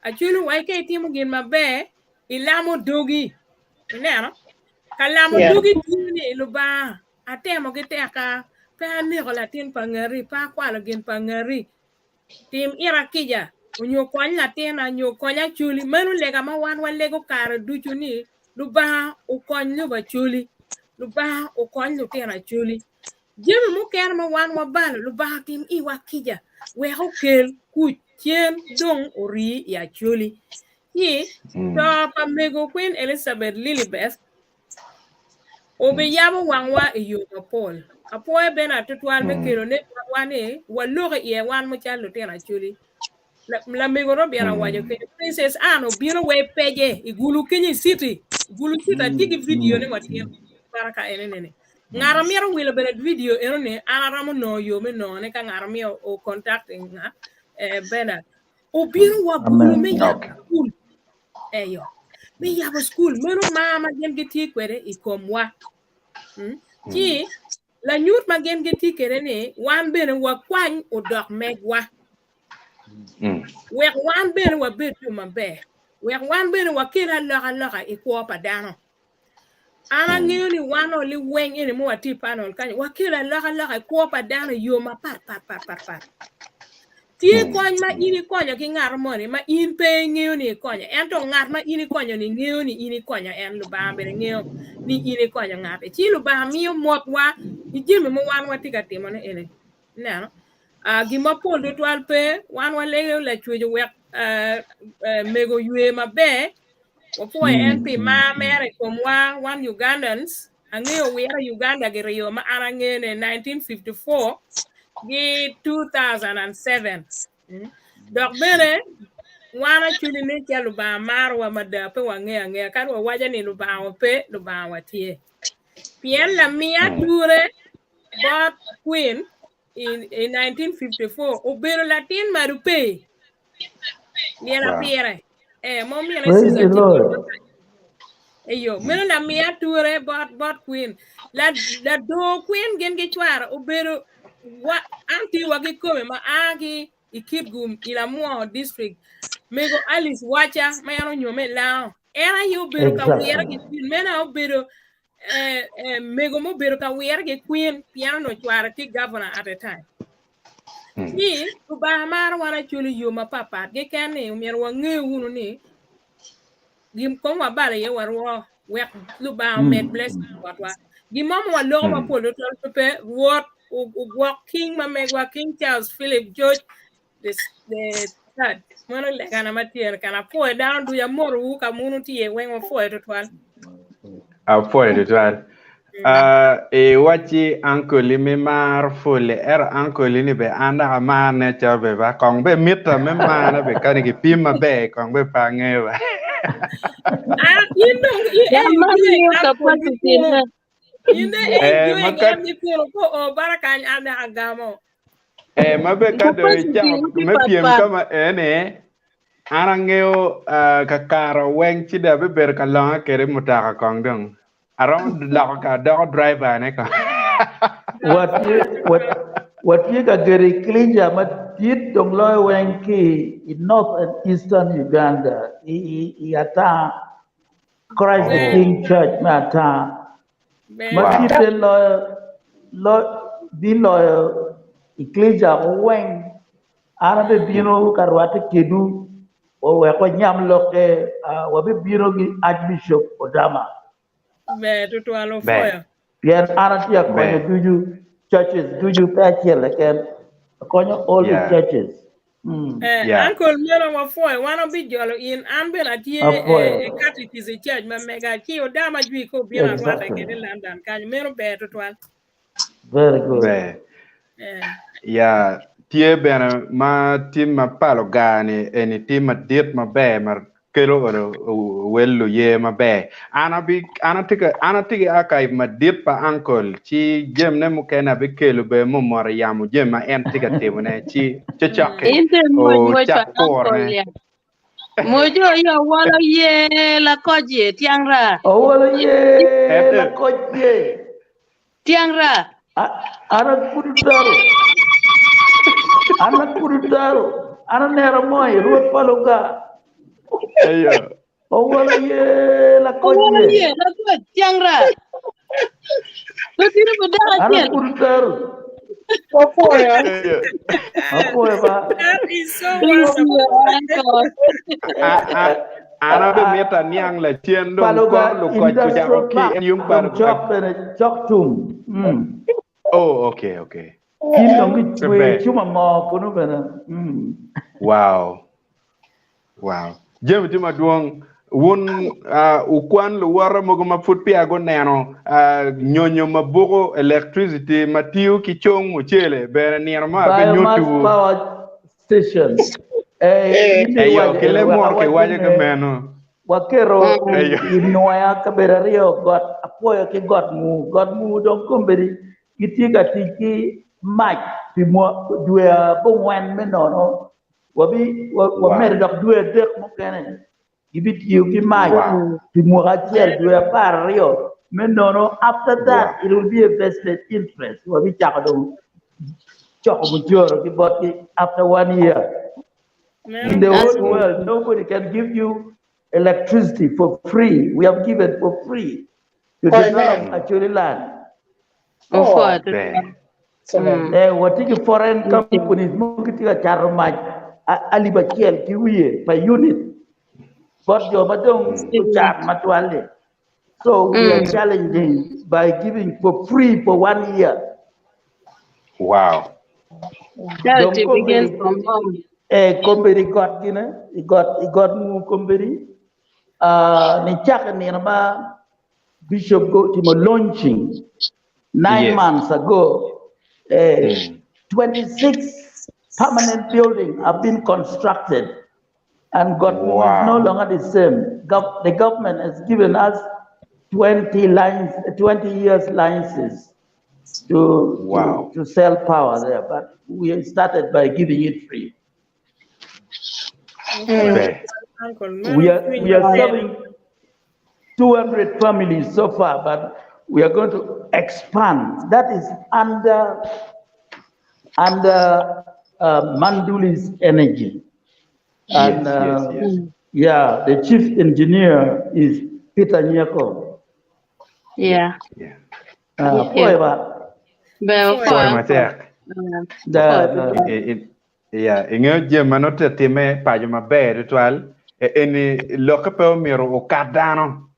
Acwalo wa ka itimo gin maber ilamo dogi. Ineno? Ka lamo Yeah. dogi tye ni Lubanga atemo gi teka pe aneko latin pa ngati pe akwalo gin pa ngati tim ira kica onyo kony latina nyo kony Acholi. Meno lega ma wan walego kare ducu ni Lubanga okony lobo Acholi, Lubanga okony lutino Acholi. Jami mukene ma wan wabalo Lubanga tim iwa kica wek okel kuc cen dong orii i Acholi. Ci Mm. to pa mego Queen Elizabeth Lilibeth obiyabo wangwa i yo mapol. Apwoyo bene atutwal me Mm. kelo ne botwa ni waloko iye wan macalo lutino Acholi. La- Lamego Robin owaco Mm. kenyo Princess Anne obino wa i pece i Gulu kenyo i city. Gulu city atye ki video ne watye para ka ene nene. Ngat amito wilo bene video eno ni an aromo nongo yo me nongone ka ngat amiyo o contact nga eh, Bernard. Obino wa Gulu Amen. me yabo Okay. school. Eyo. Me yabo school meno mar ma gin gitye kwede i komwa. Mm. Mm. Ci lanyut ma gin gitye kwede ni wan bene wakwany odok megwa. Mm. Wek wan bene wabed jo maber. Wek wan bene wakel alokaloka i kwo pa dano. An angeyo ni wan oli weng eni ma watye i panel kany wakelo alokaloka i kwo pa dano i yo mapat pat pat pat pat. Tye Mm. kony ma in ikonyo ki ngat moni ma in pe ingeyo ni ikonyo ento ngat ma in ikonyo ni ngeyo ni in ikonyo en Lubanga bene ngeyo ni in ikonyo ngati. Ci Lubanga miyo motwa i jami ma wan watye ka timone eni. Ineno? Uh, gin mapol tutwal pe wan walego lacweco wek uh, uh, mego ywe maber wapwoyo en pi mar mere i komwa wan Ugandans angeyo wira Uganda giriyo ma an angeyo ni 1954 gi 2007 Mm. Dok bene wan acwali ni ca Lubanga marowa mada pe wangeyo angeya kadi wawaco ni Lubanga wa pe Lubanga wa tye pien lamiya ture bot Queen in, in 1954 obedo latin marupe lyena Wow. pire eh mo mine Praise the Susan Lord. Eyo, meno lamiya ature bot bot Queen. La lador Queen gin ki cware obedo wa an tye wa kikome ma a ki i Kitgum i Lamwo district. Mego Alice Waca ma en onyome i Lango. En aye obedo ka wire ki Queen. Meno aye obedo eh, eh, mego mubedo ka wire ki Queen pien onongo cware tye governor at the time. Ci Lubanga maro wan acwalo i yo mapatpat keken ni omyero wange wunu ni Gin kong wabalo iye warwo wek Lubanga omed blessing botwa. Gin mo ma waloko mapol tutwal pe pe Rwot ogwok King ma megwa King Charles Philip George the, the third. Meno legana ma tye kana apwoyo dano ducu amotowu ka munu tye weng wapwoyo tutwal. Apwoyo tutwal. Uh, iwacci uncle mi mar fuli ero uncle ni be an dok amar ne calo be ba kong be mita me marne be kani gipim maber kong be pe angeyo ba. Ah, in dong i Ya man enjoy miyo uncle capacity ni na. In de Eh, enjoy ma ka ngem ni kuno ko o bara kany an dok agamo. eh, ma be ka dong Capacity icako uti me pat pyem pat. ka ma ene an angeyo uh, kakara weng ci dong abibedo ka longa kede mutoka kong dong. Aromo loko ka doko driver ne ko. Watye, watye ka gedo eklesia madit dong loyo weng ki i North and Eastern Uganda, i, i, i Ata, Christ the King Church me Ata, ma Wow. ditte loyo, lo, biloyo eklesia weng. An abibino ka rwatte kedwu wek wanyam lokke, wabibino ki Archbishop Odama. Ber tutwal Ber. opwoyo. Pien an atye ka konyo Ber. ducu, churches ducu, pe acel keken. Akonyo all the Yeah. churches. Mm. Eh, Yeah. uncle meno wapwoyo wan obijolo in an bene atye eh, Apwoyo. e catechist i church ma mega ci Odama jwi ko obino arwate Exactly. kede i London kany meno ber tutwal. Very good. Ber. Eh. Ya, tye bene ma tim ma palo gar ni eni tim madit maber ma kelo olo wel luye maber. An abi an atye ka an atye ki archive madit pa uncle ci jami ne mukene abikelo bene mumoro yamo jami ma en tye ka timone ci cokcok-ki In te mwoc mwoc pa ocak uncle kurone. ya. Mojo yo wolo ye la koje tiang ra. Owolo ye Ete la koje. Tiang ra. An akudu taro. An akudu taro. An anero moi Rwot pa Luga. Eyo. Owolo ye la Owolo koje. ye la koj tiang ra. Lutino pa dako An acel. akudu taro. Wapwoyo. Eyo. Apwoyo ba. That is so Thank you, wonderful. uncle. A- a- An abimito aniang lacen dong Paluga kor lukoc ocako Industrial ki Park en yung dong paluga. cok bene cok tum. Mm. Oh, okay, okay. Tin dong gicweyo Ber. cuma moo kunu bene. Mm. Wow. Wow. Jami tye madwong. Wun uh, wukwan luwote mogo ma pud peya guneno uh, nyonyo ma buko electricity ma tiyo ki cong mucele bene nino mo Biomass abinyutuwu. power station. Eh, in Eyo, iwaco ki eno leb wek munu awac kiwaco ni ki meno. waketo Eyo. i nwoya kabedo aryo got apwoyo ki got nguu. Got nguu dong kombeddi gitye ka tic ki mac pi dwe abongwen me nono. Wabi Wow. wamedo dok dwe adek mukene gibitiyo ki mac Wow. pi mwaka acel dwe 12 me nono. After that Wow. it will be a vested interest. Wabicako dong coko mucoro ki botgi after one year. In the That's whole world, nobody can give you electricity for free. We have given for free to develop Amen. Acholi land. Oh, Opwoyo Ber. tutwal. excellent. Mm. Eh, watye ki foreign companies mogo gitye ka cato mac alip acel ki wiye per unit bot jo ma dong gucat matwal-li. So we are challenging by giving for free for one year. Wow. Dong Charity begins kombeddi from home. eh, kombeddi got gine, i got i got ngu kombeddi ah, nicake nino ma Bishop go timo launching 9 Yes. months ago, 26 permanent buildings have been constructed and got is no Wow. longer the same. The government has given us 20 lines, 20 years licenses Wow. to sell power there, but we started by giving it free. Ber. Uncle, We meno are cwiny we are maber. serving. 200 families so far, but we are going to expand. That is under under uh, Manduli's energy. And Yes, yes, uh, yes. yeah, the chief engineer is Peter Nyeko. Yeah. Yeah. Uh, Thank you. pwoyo ba? Ber Pwoyo opwoyo matek. Da, opwoyo da. tutwal. I- i- Yeah, ingeo jami ma nongo tye time paco maber tutwal e- eni lokke pe omyero okat dano.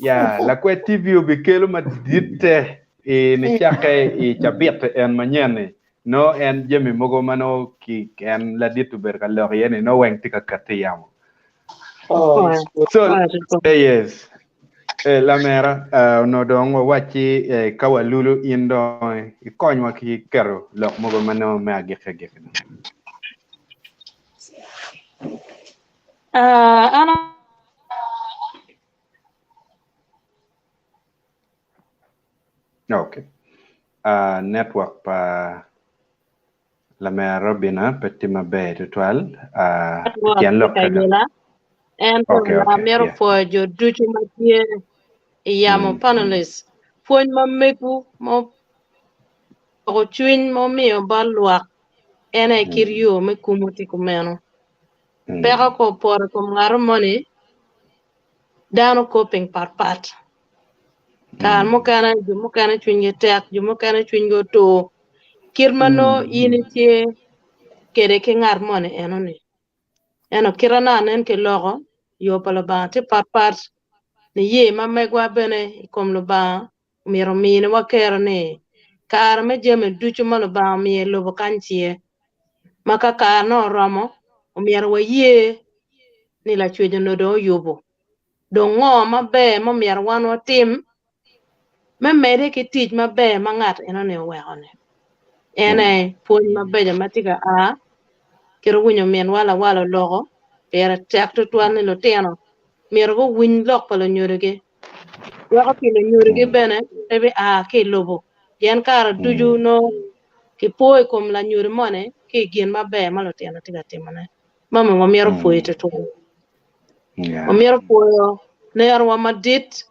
Ya, lakwed TV obikelo maditte i nicakke i cabit en manyen-ni. No en jami mogo ma nongo ki en ladit obedo ka lok iye ni nongo weng tye ka katti i yamo. Oh, Opwoyo. it's good. So, Opwoyo tutwal. eh, yes. Eh, lamera, uh, onongo dong wawacci eh, ka walulu in dong ikonywa ki keto lok mogo ma nongo me agikki agikki-ni. Ah, an Okay. Uh, network pa lamera Robina pe tye maber tutwal. Uh, pi network tyen tye lok ka ka dong. yela ento Okay, na okay, amito yeah. pwoyo jo ducu ma tye i yamo Mm, mm, panelists pwony ma megwu ma opoko cwiny ma omiyo bot lwak en aye kit mm, yo me kumo tye kumeno. Peko mm, ka opoto i kom ngat moni dano coping patpat. Kare mm, mukene jo mukene cwinygi tek, jo mukene cwinygi otur. Kit ma nongo in Mm. itye kede ki ngat moni enoni. Ento kite na nen ki loko, yo pa Lubanga tye patpat. Niye ma megwa bene i kom Lubanga omyero ominiwa kero ni kare me jami ducu ma Lubanga omiyo i lobo kany tye. Ma ka kare-ne oromo, omyero waye ni Lacwec onongo dong oyubo. Dong ngo maber ma omyero wan watim me medde ki tic maber ma ngat enoni oweko-ni? En aye pwony mabeco ma tye ka a kit owinyo minwa lawal oloko, pire tek tutwal ni lutino myero guwiny lok pa lunyodogi weko pi lunyodogi bene pe bia ki i lobo pien kare ducu nongo kipo i kom lanyodo moni ki i gin maber ma lutino tye ka timone. Mama wamito pwoyi tutwal. Yeah. Wamito pwoyo nerowa madit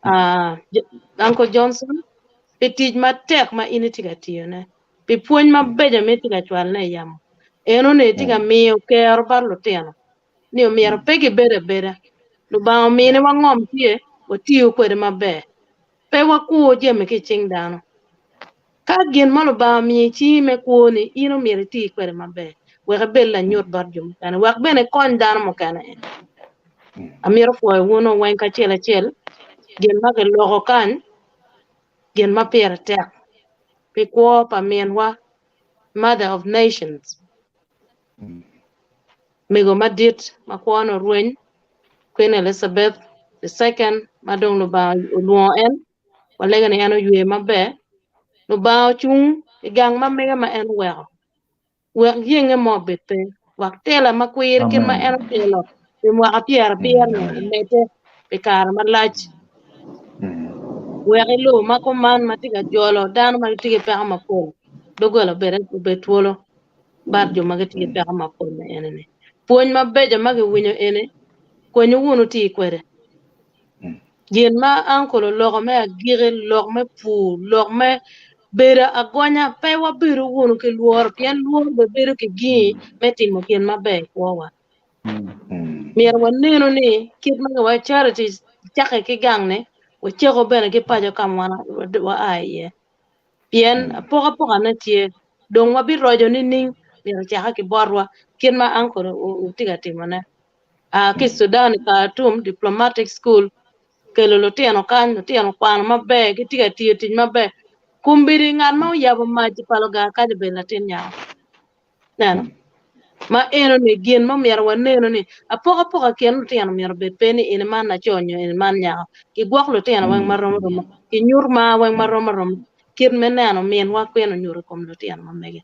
ah, J- Uncle Johnson pi tic matek ma in itye ka tiyone, pi pwony mabeco ma itye ka cwalone i yamo. Enoni itye ka miyo kero bot lutino ni omyero pe gibed abeda. Lubanga ominiwa ngom tye, watiyo kwede maber. Pe wakur jami ki i cing dano. Ka gin ma Lubanga omiyo i cingi me kwo-ni, in omyero iti kwede maber wek ibed lanyut bot jo mukene, wek bene ikony dano mukene. Amito pwoyo wunu weng kacel acel gin ma kiloko kany, gin ma pire tek pi kwo pa minwa, Mother of Nations, mego madit ma kwone orweny, Queen Elizabeth the Second ma dong Lubanga olwongo en. Walego ni en oywe maber. Lubanga ocung i gang ma mege ma en oweko, wek yenge mo obed pe, wek tela ma kwir kit ma en otelo pi mwaka pyerabiro-ni omedde pi kare malac. Wek i lobo ma kuman ma tye ka jolo dano ma gitye ki peko mapol, doggola obed obed twolo bot jo ma gitye ki peko mapol ma eni-ni. Pwony mabeco ma giwinyo eni, kwenyu wunu wuti kwede. Gin ma uncle oloko me agiki, lok me pur, lok me bedo agonya, pe wabedo wunu ki lworo pien lworo bene bedo ki gingi me timo gin maber i kwowa. Myero wanenu ni kit ma giwaco charity cakke ki gang-ni, wacako bene ki paco ka ma wan waa iye. Pien apokapokane tye, dong wabiroco nining? Myero ocakke ki botwa kit ma uncle tye ka timone. A ki i Sudan i Khartoum Diplomatic School kelo lutino kany, lutino kwano maber, gitye ka tiyo tic maber. Kombeddi ngat ma oyabo mac i palo gar kany obedo latin nyako. Neno? Ma eno-ni gin ma myero wanenu ni apokapoka i kin lutino myero obed pe ni eni man laco nyo eni man nyako. Gigwok lutino weng marom aroma, ginyut mar weng marom aroma kit me neno minwa kwin onyuto i kom lutino ma mege.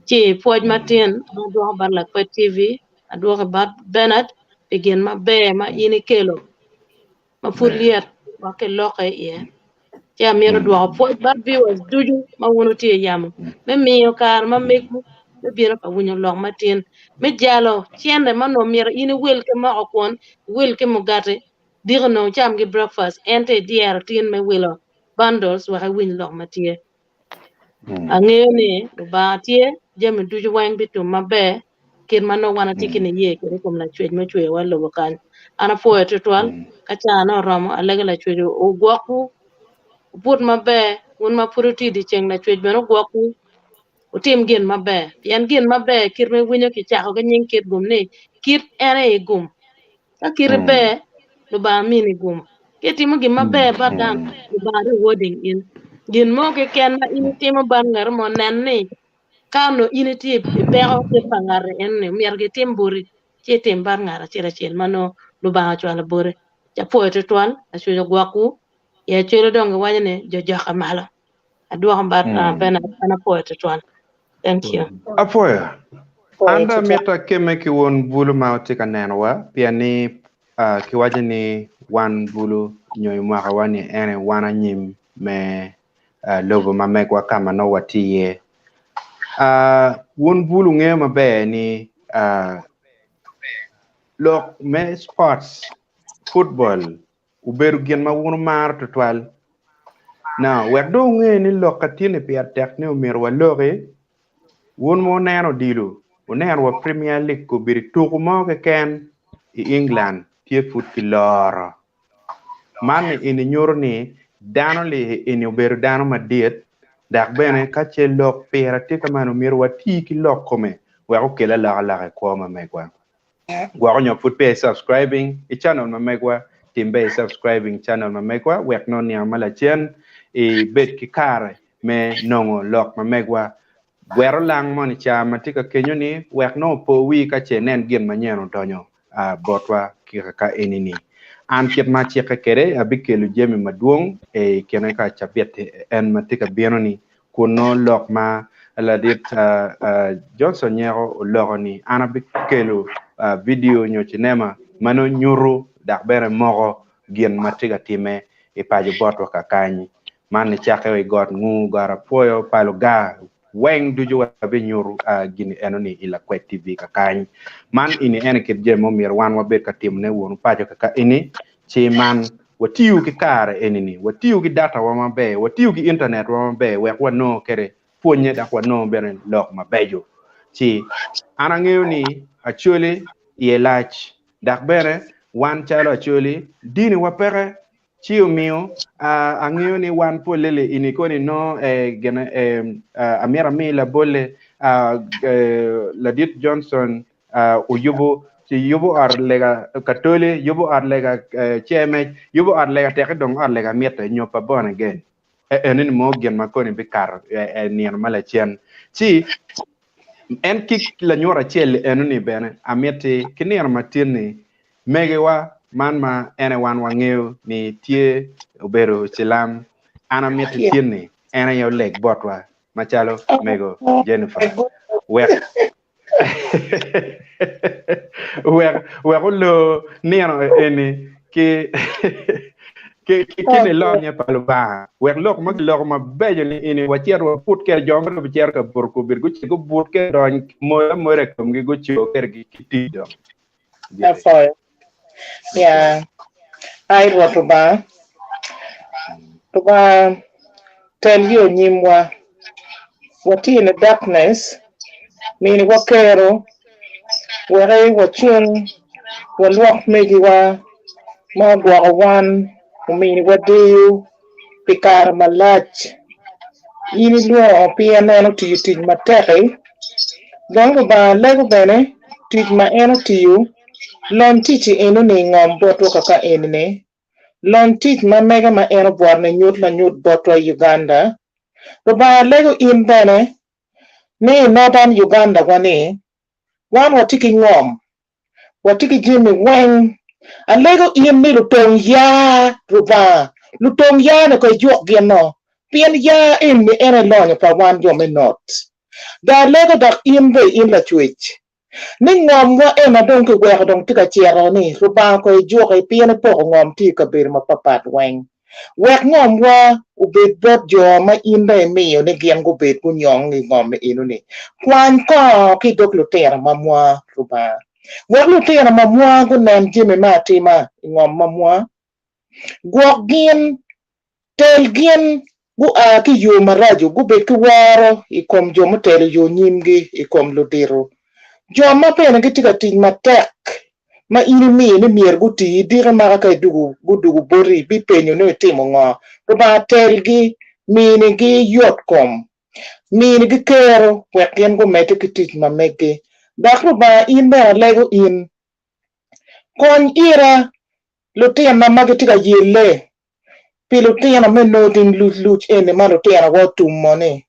Ci pwoc matin an adwoko bot Lakwed TV, adwoko bot Bernard pi gin maber ma in ikelo ma pud lyet wek kilokke iye. Ci amito dwoko pwoc bot viewers ducu ma wun wutye i yamo me miyo kare ma megwu me bino ka winyo lok matin me jalo cente ma onongo myero in iwil ki moko kwon, iwil ki mugati. Diki onongo wucam ki breakfast ento idyero tin me wilo bundles wek iwiny lok ma tye. Angeyo ni Lubanga tye, jami ducu weng bitum maber kit ma nongo wan atye ki niye kwede i kom Lacwec ma ocweyowa i lobo kany. An apwoyo tutwal, ka caa-ne oromo, alego Lacwec ogwokwu, wubut maber, wun ma pud wutye i dyeceng Lacwec bene ogwokwu, wutim gin maber, pien gin maber kit ma iwinyo kicako ki nying kit gum ni, kit en aye gum. Ka kiti ber, Lubanga mini gum. Ka itimo gin maber bot dano, Lubanga rewarding in. Gin mo keken ma in itimo bot ngat mo, nen ni ka onongo in itye i peko kit pa ngat-ti eno-ni, myero gitim boti, ci itim bot ngat acel acel ma nongo Lubanga ocwalo boti. Ci apwoyo twatwal, Lacwec ogwokwu, i Acholi dong giwaco ni jo jokke malo. Adwoko bot Bernard, an apwoyo twatwal. Thank you. Apwoyo. An dong amito akemme ki wun bulu ma wutye ka nenowa pien ni kiwaco ni wan bulu nyo i mwakawa-ni ene wan anyim me lobo ma megwa ka ma nongo watye iye. Wun bulu wungeyo maber ni lok me sports, football obedo gin ma wun wumaro tutwal. Now, wek dong wunge ni lok ka tye-ni pire tek ni omyero waloki, wun ma wuneno odilo, wuneno wa Premier League obedo i tuku mo keken i England tye pud kiloro. Man ni eni nyuto ni dano li eni obedo dano madit dok bene ka ce lok pire tye ka man omyero wati ki lok kome wek okel alokaloka i kwo ma megwa. Gwoko nyo pud peya i subscribing i channel ma megwa, tim ber i subscribing channel ma megwa wek nongo niang ma lacen i bed ki kare me nongo lok ma megwa. Gwero lang moni ca ma tye ka kenyo ni wek nongo opo wii ka ce inen gin manyen odonyo botwa ki kaka eni ni. An kit ma acikke kwede abikelo jami madwong i kine ka cabit en ma tye ka bino ni kun nongo lok ma ladit Johnson Nyeko oloko ni an abikelo vidio nyo cinema ma nongo nyuto dok bene moko gin ma tye ka time i paco botwa kakany. Man nicakke wa i got Ngu, got Apwoyo, pa Lugar, weng ducu wabinyuto gin eno-ni i Lakwed TV kakany. Man eni en aye kit jami ma omyero wan wabed ka timone wunu paco kaka eni, ci man watiyo ki kare eni-ni, watiyo ki data wa maber, watiyo ki internet wa maber wek wanongo kwede pwonye dok wanongo bene lok mabeco. Ci an angeyo ni Acholi iye lac dok bene wan calo Acholi dini wa peke Ci omiyo angeyo ni wan polle li ini koni nongo gine amyero ami labolle ladit Johnson oyubo ci yubo ot lega katoli yubo ot lega cemec yubo ot lega teki dong ot lega mitte nyo pa born again eno ni mo gin ma koni bikato nino ma lacen ci en ki lanyut acel eno ni bene amiti ki nino matin ni Megiwa man ma en aye wan wangeyo ni tye obedo cilam, an amiti tin-ni en aye oleg botwa macalo mego Jennifer wek wek wek olor nino eni ki ki ki nilonye pa Lubanga wek lok ma giloko mabeco ni eni wacit wabut kede jo ma dong bicito ka buto kobedi gucit gubut kede dony moyo amoda i komgi guco kede ki tic dong. Apwoyo. Ya. Ai Rwot Lubanga, Lubanga tel yo nyimwa. Watye in the darkness, miniwa kero wek wacung walwok megiwa ma ogwoko wan ominiwa deyo pi kare malac. In ilwongo pien en otiyo tic matek-ki, dong Lubanga lego bene tic ma en otiyo, lony tic-ci enoni i ngom botwa kaka eni-ni, lony tic ma mege ma en obwoto-ni nyut lanyut botwa i Uganda. Lubanga lego in bene ni i Northern Uganda wa ni, wan watye ki ngom, watye ki jami weng. Alego in ni lutong yaa Rubanga, lutong yaa ni ko ijuk gin-no, pien yaa eni en aye lonyo pa wan jo me North. Dong alego dok in bene in Lacwec, ni ngomwa ena dong kiweko dong tye ka cito ni Rubanga ko ijuki pien ipoko ngom tye i kabedo mapapat weng. Wek ngomwa obed bot jo ma in dong imiyo ni gin gubed gunyong i ngom eno-ni. Kwany kongo ki i dog lutino mamwa, Rubanga. Wek lutino ma mwa gunen jami me atima i ngom ma mwa. Gwok gin, tel gin gua ki i yo maraco, gubed ki woro i kom jo mutelo yo nyimgi, i kom ludito. Jo ma bene gitye ka tic matek ma in imiyo ni myero guti, diki maka ka idwogo gudugo boti, ibipenyo ni itimo ngo? Lubanga telgi, minigi yotkom, minigi kero wek gin gumedde ki tic ma meggi. Dok Lubanga in bene alego in, kony ira lutinna ma gitye ka yelle pi lutino me noding luc luc eni ma lutinowa otumo-ni.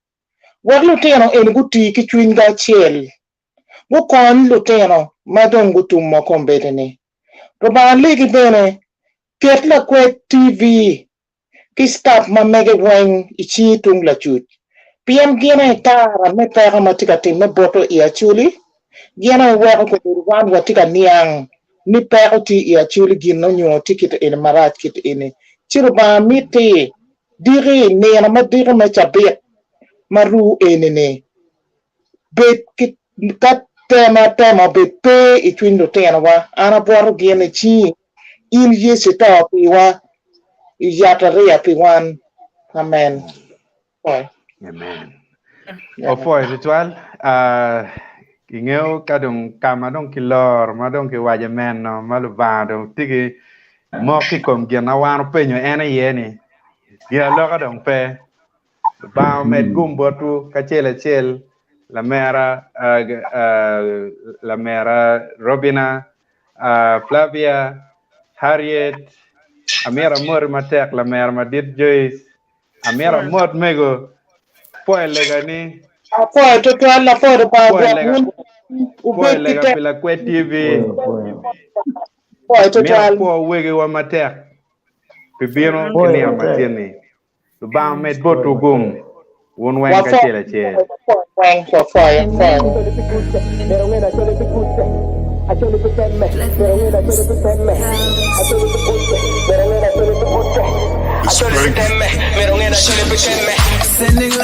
Wek lutino eni guti ki cwinygi acel, gukony lutino ma dong gutumo kombeddi-ni. Lubanga legi bene, ket lakwed TV ki staf ma mege weng i cingi tung lacuc, pien gin aye tara me peko ma tye ka timme boto i Acholi, gin aye weko kobedo wan watye ka niang ni peko tye i Acholi gin onyo tye kit eni marac kit eni. Ci Lubanga mitti diki nino ma diki me cabit ma ru eni ni bed ki ka tema tema obed pe i cwiny lutinowa an abwoto gin i cingi In Yecu ito piwa i yatariya pi wan. Amen. Pwoyo. Amen. Opwoyo tutwal. Uh, ingeyo ka dong ka ma dong kiloro ma dong kiwaco meno ma Lubanga dong tye ki mok i kom gin ma wan openyo en iye ni gin aloka dong pe. Lubanga omed gum botwu kacel acel lamera uh, uh, lamera Robina Flavia, Harriet, amito amoti matek lamera madit Joyce, amito amot mego, pwoyo lega ni. Apwoyo tutwal, apwoyo Lubanga Pwoyo gwok lega, wun pwoyo wubed ki lega tek. pi Lakwed TV. Pwoyo Amito tutwal. apwo wegiwa matek pi bino ki Pwoyo nino matek. matin ni. Lubanga omed botwu gum, wun weng kacel acel. The strength. Sending love.